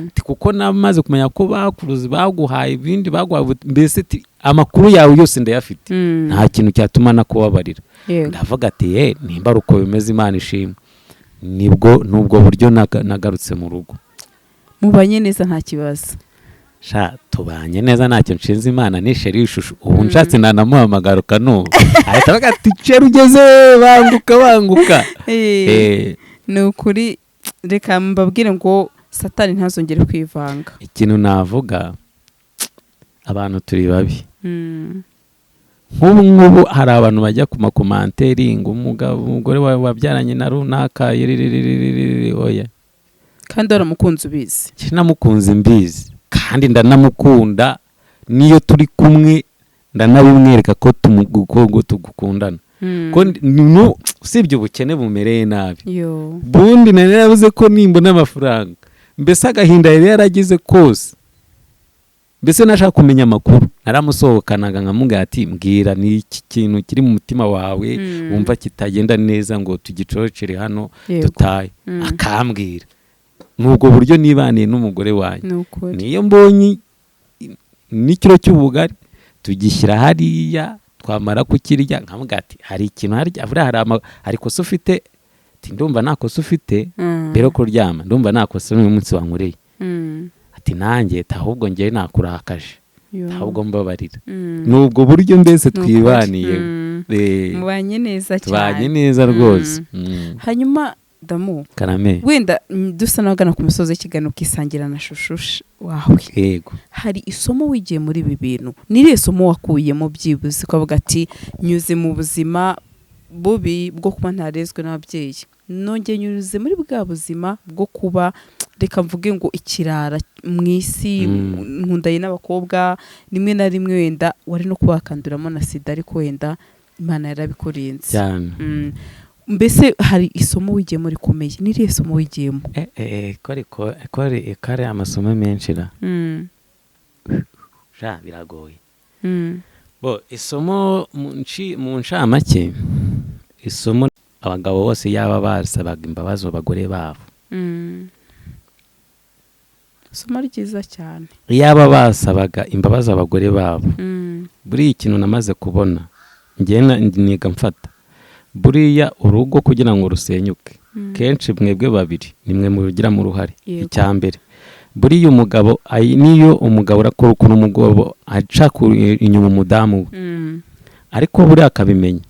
[SPEAKER 4] Ati kuko namaze kumenya ko bakuruzi baguhaye ibindi baguhaye mbese ati amakuru yawe yose ndayafite, nta kintu cyatuma nakubabarira. Ndavuga ati ye nimba ari uko bimeze, Imana ishimwe. Nibwo nubwo buryo nagarutse mu rugo.
[SPEAKER 2] Mubanye neza, nta kibazo?
[SPEAKER 4] Sha, tubanye neza, ntacyo nshinze Imana. Ni chéri ishusho, ubu nshatse nanamuhamagara ukanumva ahita avuga ati chéri ugeze, banguka banguka.
[SPEAKER 2] Ni ukuri, reka mbabwire ngo Satani ntazongere kwivanga.
[SPEAKER 4] Ikintu navuga, abantu turi babi. Nk'ubu ngubu hari abantu bajya ku ma commentaire ngo umugabo, umugore wawe wabyaranye na runaka yiririririririri, oya.
[SPEAKER 2] Kandi waramukunze ubizi.
[SPEAKER 4] Njye namukunze mbizi, kandi ndanamukunda, niyo turi kumwe ndanabimwereka ko ko tugukundana. Ko usibye ubukene bumereye nabi,
[SPEAKER 2] Yo.
[SPEAKER 4] bundi nari naravuze ko nimbona amafaranga, mbese agahinda yari yaragize kose, mbese nashaka kumenya amakuru, naramusohokanaga nkamubwira ati: "Mbwira, ni iki kintu kiri mu mutima wawe wumva kitagenda neza ngo tugicocere hano dutahe?" Akambwira. Ni ubwo buryo nibaniye n'umugore wanjye.
[SPEAKER 2] Ni ukuri.
[SPEAKER 4] Niyo mbonye n'ikiro cy'ubugari, tugishyira hariya, twamara kukirya nkamubwira ati: "Hari ikintu harya buriya, hari ikosa ufite?" Ati: "Ndumva nta kosa ufite." Mbere yo kuryama: "Ndumva nta kosa n'uyu munsi wankoreye." Ati: "Nanjye ahubwo njyewe nakurakaje."
[SPEAKER 2] Yo.
[SPEAKER 4] "Ahubwo mbabarira."
[SPEAKER 2] Mm.
[SPEAKER 4] Ni ubwo buryo mbese
[SPEAKER 2] Ni ukuri.
[SPEAKER 4] twibaniye.
[SPEAKER 2] Mubanye neza
[SPEAKER 4] Tubanye
[SPEAKER 2] cyane.
[SPEAKER 4] neza rwose.
[SPEAKER 2] Hanyuma damu,
[SPEAKER 4] Karame.
[SPEAKER 2] wenda dusa n'abagana ku musozi w'ikiganiro ukisangira na shushu wawe,
[SPEAKER 4] Yego.
[SPEAKER 2] hari isomo wigiye muri ibi bintu? Ni irihe somo wakuyemo byibuze ukavuga ati: "Nyuze mu buzima bubi bwo kuba ntarezwe n'ababyeyi, nongeye nyuze muri bwa buzima bwo kuba, reka mvuge ngo ikirara mu isi, nkundaye n'abakobwa rimwe na rimwe, wenda wari no kuba wakanduramo na sida, ariko wenda Imana yarabikurinze"?
[SPEAKER 4] Cyane.
[SPEAKER 2] Mbese hari isomo wigiyemo rikomeye? Ni irihe somo wigiyemo?
[SPEAKER 1] Ko ari amasomo menshi ra, sha biragoye. Bo isomo mu ncamake, isomo, abagabo bose yaba basabaga imbabazi abagore babo.
[SPEAKER 2] Isomo ryiza cyane.
[SPEAKER 1] Yaba basabaga imbabazi abagore babo. Buriya ikintu namaze kubona njyewe, niga mfata buriya urugo kugira ngo rusenyuke, kenshi mwebwe babiri nimwe mubigiramo uruhare. Icya mbere, buriya umugabo niyo umugabo urakora ukuntu umugabo aca inyuma umudamu we, ariko buriya akabimenya,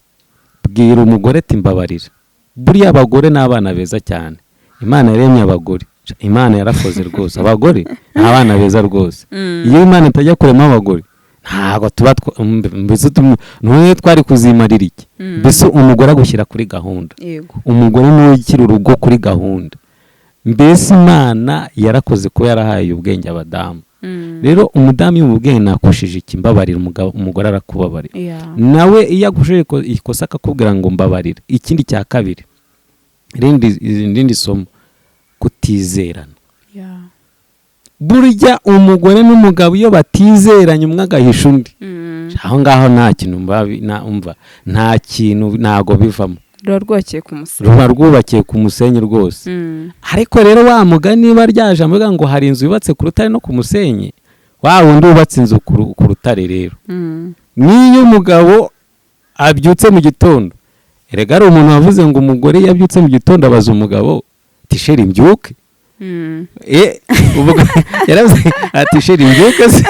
[SPEAKER 1] bwira umugore ati: "Mbabarira." Buriya abagore ni abana beza cyane. Imana yaremye abagore, Imana yarakoze rwose. Abagore ni abana beza rwose. Iyo Imana itajya kurema abagore, ntabwo tuba mbese ntuye twari kuzimarira iki? Mbese umugore agushyira kuri gahunda. Umugore niwe ushyira urugo kuri gahunda. Mbese Imana yarakoze kuba yarahaye ubwenge abadamu. Rero umudamu iyo umubwiye: "Nakoshije iki, mbabarira," umugabo, umugore arakubabarira. Nawe iyo agushoje ikosa akakubwira ngo: "Mbabarira." Ikindi cya kabiri, irindi somo, kutizerana. Burya umugore n'umugabo iyo batizeranye, umwe agahisha undi, aho ngaho nta kintu umva, nta kintu, ntago bivamo.
[SPEAKER 2] Ruba rwubakiye ku musenyi.
[SPEAKER 4] Ruba rwubakiye ku musenyi rwose. Ariko rero wa mugani niba ryaje avuga ngo hari inzu yubatse ku rutare no ku musenyi, wa wundi wubatse inzu ku rutare rero, niyo umugabo abyutse mu gitondo, erega hari umuntu wavuze ngo umugore yabyutse mu gitondo abaza umugabo ati: "Chéri, mbyuke?" Ubwo yaravuze ati: "Chéri, mbyuke se?"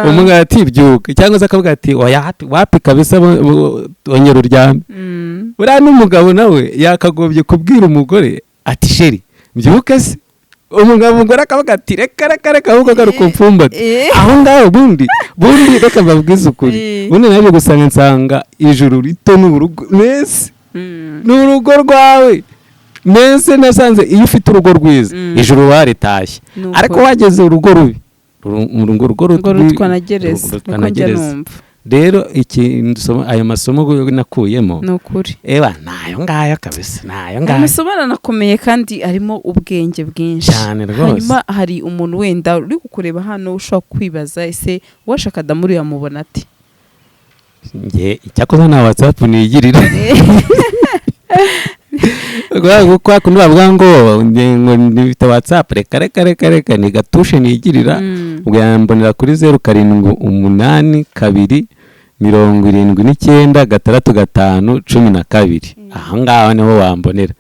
[SPEAKER 4] Umugabo ati: "Byuka," cyangwa se akavuga ati: "Oya, wapi kabisa, ongera uryame." Buriya n'umugabo nawe yakagombye kubwira umugore ati: "Chéri, mbyuke se?" Umugabo, umugore akavuga ati: "Reka, reka, reka, ahubwo garuka umfumbate." Aho ngaho bundi reka mbabwize ukuri, bundi naje gusanga, nsanga ijuru rito ni urugo mbese, ni urugo rwawe. Mbese nasanze iyo ufite urugo rwiza, ijuru waritashye.
[SPEAKER 2] Ni ukuri.
[SPEAKER 4] Ariko wageze urugo rubi, urugo
[SPEAKER 2] ngo rutwa na gereza.
[SPEAKER 4] Rutwa
[SPEAKER 2] Niko
[SPEAKER 4] na
[SPEAKER 2] njya
[SPEAKER 4] gereza.
[SPEAKER 2] numva.
[SPEAKER 4] Rero iki ayo masomo nakuyemo,
[SPEAKER 2] Ni ukuri.
[SPEAKER 4] eba nayo ngayo kabisa, nayo ngayo.
[SPEAKER 2] Amasomo aranakomeye kandi arimo ubwenge bwinshi.
[SPEAKER 4] Cyane rwose.
[SPEAKER 2] Hanyuma hari umuntu wenda uri kukureba hano ushobora kwibaza: ese uwashaka Damuri yamubona ate?
[SPEAKER 4] Njye icyakoze nta WhatsApp nigirira. Kwa kundi bavuga ngo nifite WhatsApp, reka, reka, reka, reka, ni gatushe nigirira. Ubwo yambonera kuri 0782 79 65 12. Aho ngaho niho wambonera,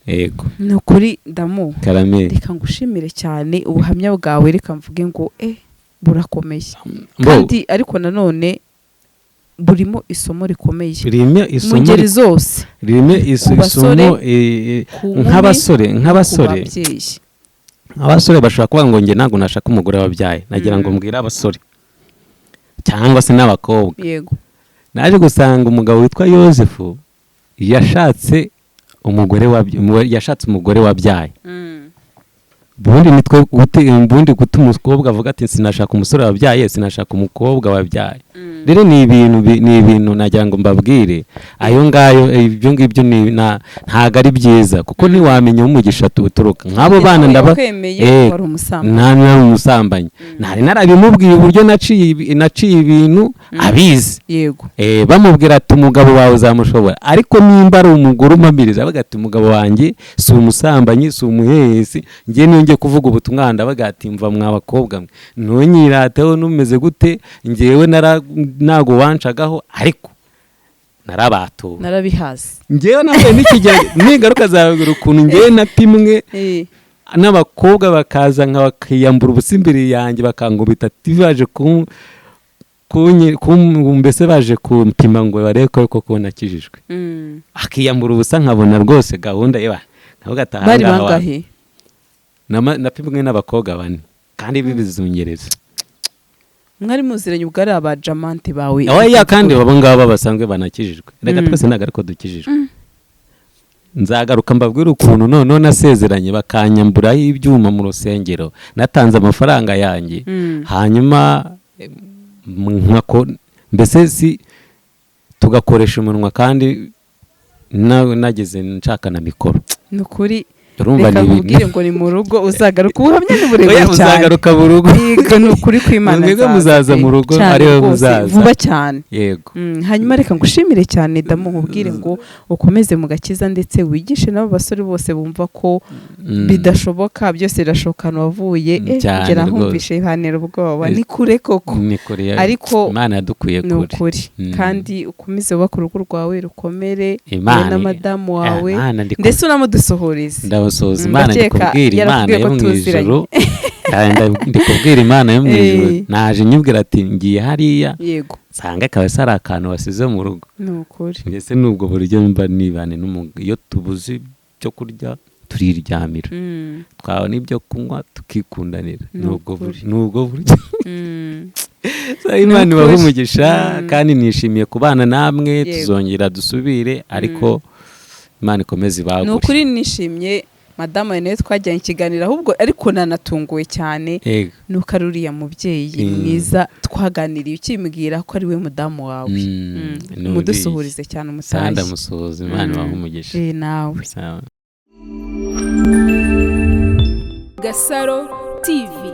[SPEAKER 4] yego.
[SPEAKER 2] Ni ukuri Damu.
[SPEAKER 4] Karame.
[SPEAKER 2] Reka ngushimire cyane ubuhamya bwawe. Reka mvuge ngo burakomeye,
[SPEAKER 4] Mbo,
[SPEAKER 2] kandi ariko nanone burimo isomo rikomeye
[SPEAKER 4] ririmo
[SPEAKER 2] mu
[SPEAKER 4] isomo
[SPEAKER 2] ngeri zose,
[SPEAKER 4] ririmo
[SPEAKER 2] ku basore,
[SPEAKER 4] isomo
[SPEAKER 2] ku nkumi,
[SPEAKER 4] nk'abasore,
[SPEAKER 2] ku
[SPEAKER 4] nk'abasore
[SPEAKER 2] babyeyi.
[SPEAKER 4] Abasore bashobora kuvuga ngo: "Njye ntabwo nashaka umugore wabyaye." Nagira ngo mbwire abasore cyangwa se n'abakobwa, naje gusanga umugabo witwa Yosefu yashatse umugore wabyaye.
[SPEAKER 1] Ubundi nitwe ubundi guta umukobwa avuga ati sinashaka umusore wabyaye, sinashaka umukobwa wabyaye. Rero ni ibintu ni ibintu nagira ngo mbabwire ayo ngayo. Ibyo ngibyo ntago ari byiza, kuko ntiwamenya aho umugisha uturuka. Nk'abo bana ndaba
[SPEAKER 2] Wakwemeye wari umusambanyi.
[SPEAKER 1] Nta nari umusambanyi, ntari narabimubwiye uburyo naciye ibintu abizi. Bamubwira ati umugabo wawe uzamushobora, ariko nimba ari umugore umpamiriza avuga ati umugabo wanjye si umusambanyi, si umuhehesi, njye niyo ngiye kuvuga ubutumwa, ndabaga ati mva mwa bakobwa mwe, ntunyirateho, numeze gute, njyewe ntago wancagaho, ariko narabatuwe.
[SPEAKER 2] Narabihaze.
[SPEAKER 1] Njyewe nahuye n'ikigero n'ingaruka za ruguru, ukuntu njyewe napimwe n'abakobwa bakaza nka bakiyambura ubusa imbere yanjye, bakankubita ati baje mbese baje kumpima ngo barebe ko koko nakijijwe, akiyambura ubusa nkabona rwose gahunda ye, nkavuga ati aha
[SPEAKER 2] Bari
[SPEAKER 1] ngaha
[SPEAKER 2] bangahe?
[SPEAKER 1] Napimwe n'abakobwa bane kandi b'ibizungereza.
[SPEAKER 2] Mwari muziranye ubwo ari abajamante bawe?
[SPEAKER 1] Oya, kandi abo ngabo basanzwe banakijijwe reka. Twese ntabwo ariko dukijijwe. Nzagaruka mbabwire ukuntu noneho nasezeranye bakanyamburaho ibyuma mu rusengero, natanze amafaranga yanjye. Hanyuma mbese si tugakoresha umunwa kandi nageze nshaka na mikoro.
[SPEAKER 2] Ni ukuri.
[SPEAKER 1] Urumva
[SPEAKER 2] Reka
[SPEAKER 1] ni ibintu
[SPEAKER 2] nkubwire ngo ni mu rugo uzagaruka, ubuhamya ni burebure
[SPEAKER 1] Oya,
[SPEAKER 2] cyane.
[SPEAKER 1] uzagaruka mu rugo.
[SPEAKER 2] Yego, ni ukuri kw'Imana.
[SPEAKER 1] Mwebwe
[SPEAKER 2] Nzaza
[SPEAKER 1] muzaza
[SPEAKER 2] pe.
[SPEAKER 1] mu rugo,
[SPEAKER 2] Cyane
[SPEAKER 1] ariwe
[SPEAKER 2] rwose,
[SPEAKER 1] muzaza.
[SPEAKER 2] Vuba cyane.
[SPEAKER 1] Yego.
[SPEAKER 2] Hanyuma reka ngushimire cyane damu, nkubwire ngo ukomeze mu gakiza, ndetse wigishe n'abo basore bose bumva ko bidashoboka. Byose birashoboka ahantu wavuye.
[SPEAKER 1] Cyane
[SPEAKER 2] Kugera
[SPEAKER 1] rwose.
[SPEAKER 2] nkumvishe ihanira ubwoba, ni kure koko.
[SPEAKER 1] Ni kure
[SPEAKER 2] Ariko
[SPEAKER 1] Imana yadukuye
[SPEAKER 2] ni
[SPEAKER 1] kure.
[SPEAKER 2] ukuri. Kandi ukomeze wubake urugo rwawe rukomere,
[SPEAKER 1] Imana
[SPEAKER 2] wowe na madamu wawe,
[SPEAKER 1] Imana
[SPEAKER 2] ndetse unamudusohoreze.
[SPEAKER 1] Ndabasohoza. Imana
[SPEAKER 2] Ndakeka
[SPEAKER 1] ndikubwira Imana
[SPEAKER 2] yarakubwiye
[SPEAKER 1] yo
[SPEAKER 2] ko
[SPEAKER 1] mu
[SPEAKER 2] tuziranye.
[SPEAKER 1] ijuru. Ndikubwira Imana yo mu ijuru. Naje nyibwira ati ngiye hariya, nsanga akaba ari akantu wasize mu rugo.
[SPEAKER 2] Ni ukuri.
[SPEAKER 1] Mbese ni ubwo buryo mba nibane n'umugabo. Iyo tubuze ibyo kurya turiryamira, twabona ibyo kunywa tukikundanira.
[SPEAKER 2] Ni
[SPEAKER 1] Ni ubwo
[SPEAKER 2] ukuri.
[SPEAKER 1] ni ubwo buryo. So, Imana
[SPEAKER 2] Ni
[SPEAKER 1] ibahe
[SPEAKER 2] ukuri.
[SPEAKER 1] umugisha, kandi nishimiye kubana namwe. Tuzongera dusubire, ariko Imana ikomeze
[SPEAKER 2] Ni
[SPEAKER 1] ibagure.
[SPEAKER 2] ukuri nishimye. Madamu wawe nawe twajyanye ikiganiro ahubwo, ariko nanatunguwe cyane nuko ari uriya mubyeyi mwiza twaganiriye ukimbwira ko ari we mudamu wawe.
[SPEAKER 1] Ni uriya.
[SPEAKER 2] Umudusuhurize cyane.
[SPEAKER 1] Sawa,
[SPEAKER 2] Umutashye.
[SPEAKER 1] ndamusuhuza. Imana ibahe umugisha.
[SPEAKER 2] Nawe.
[SPEAKER 1] Sawa.
[SPEAKER 3] Gasaro TV.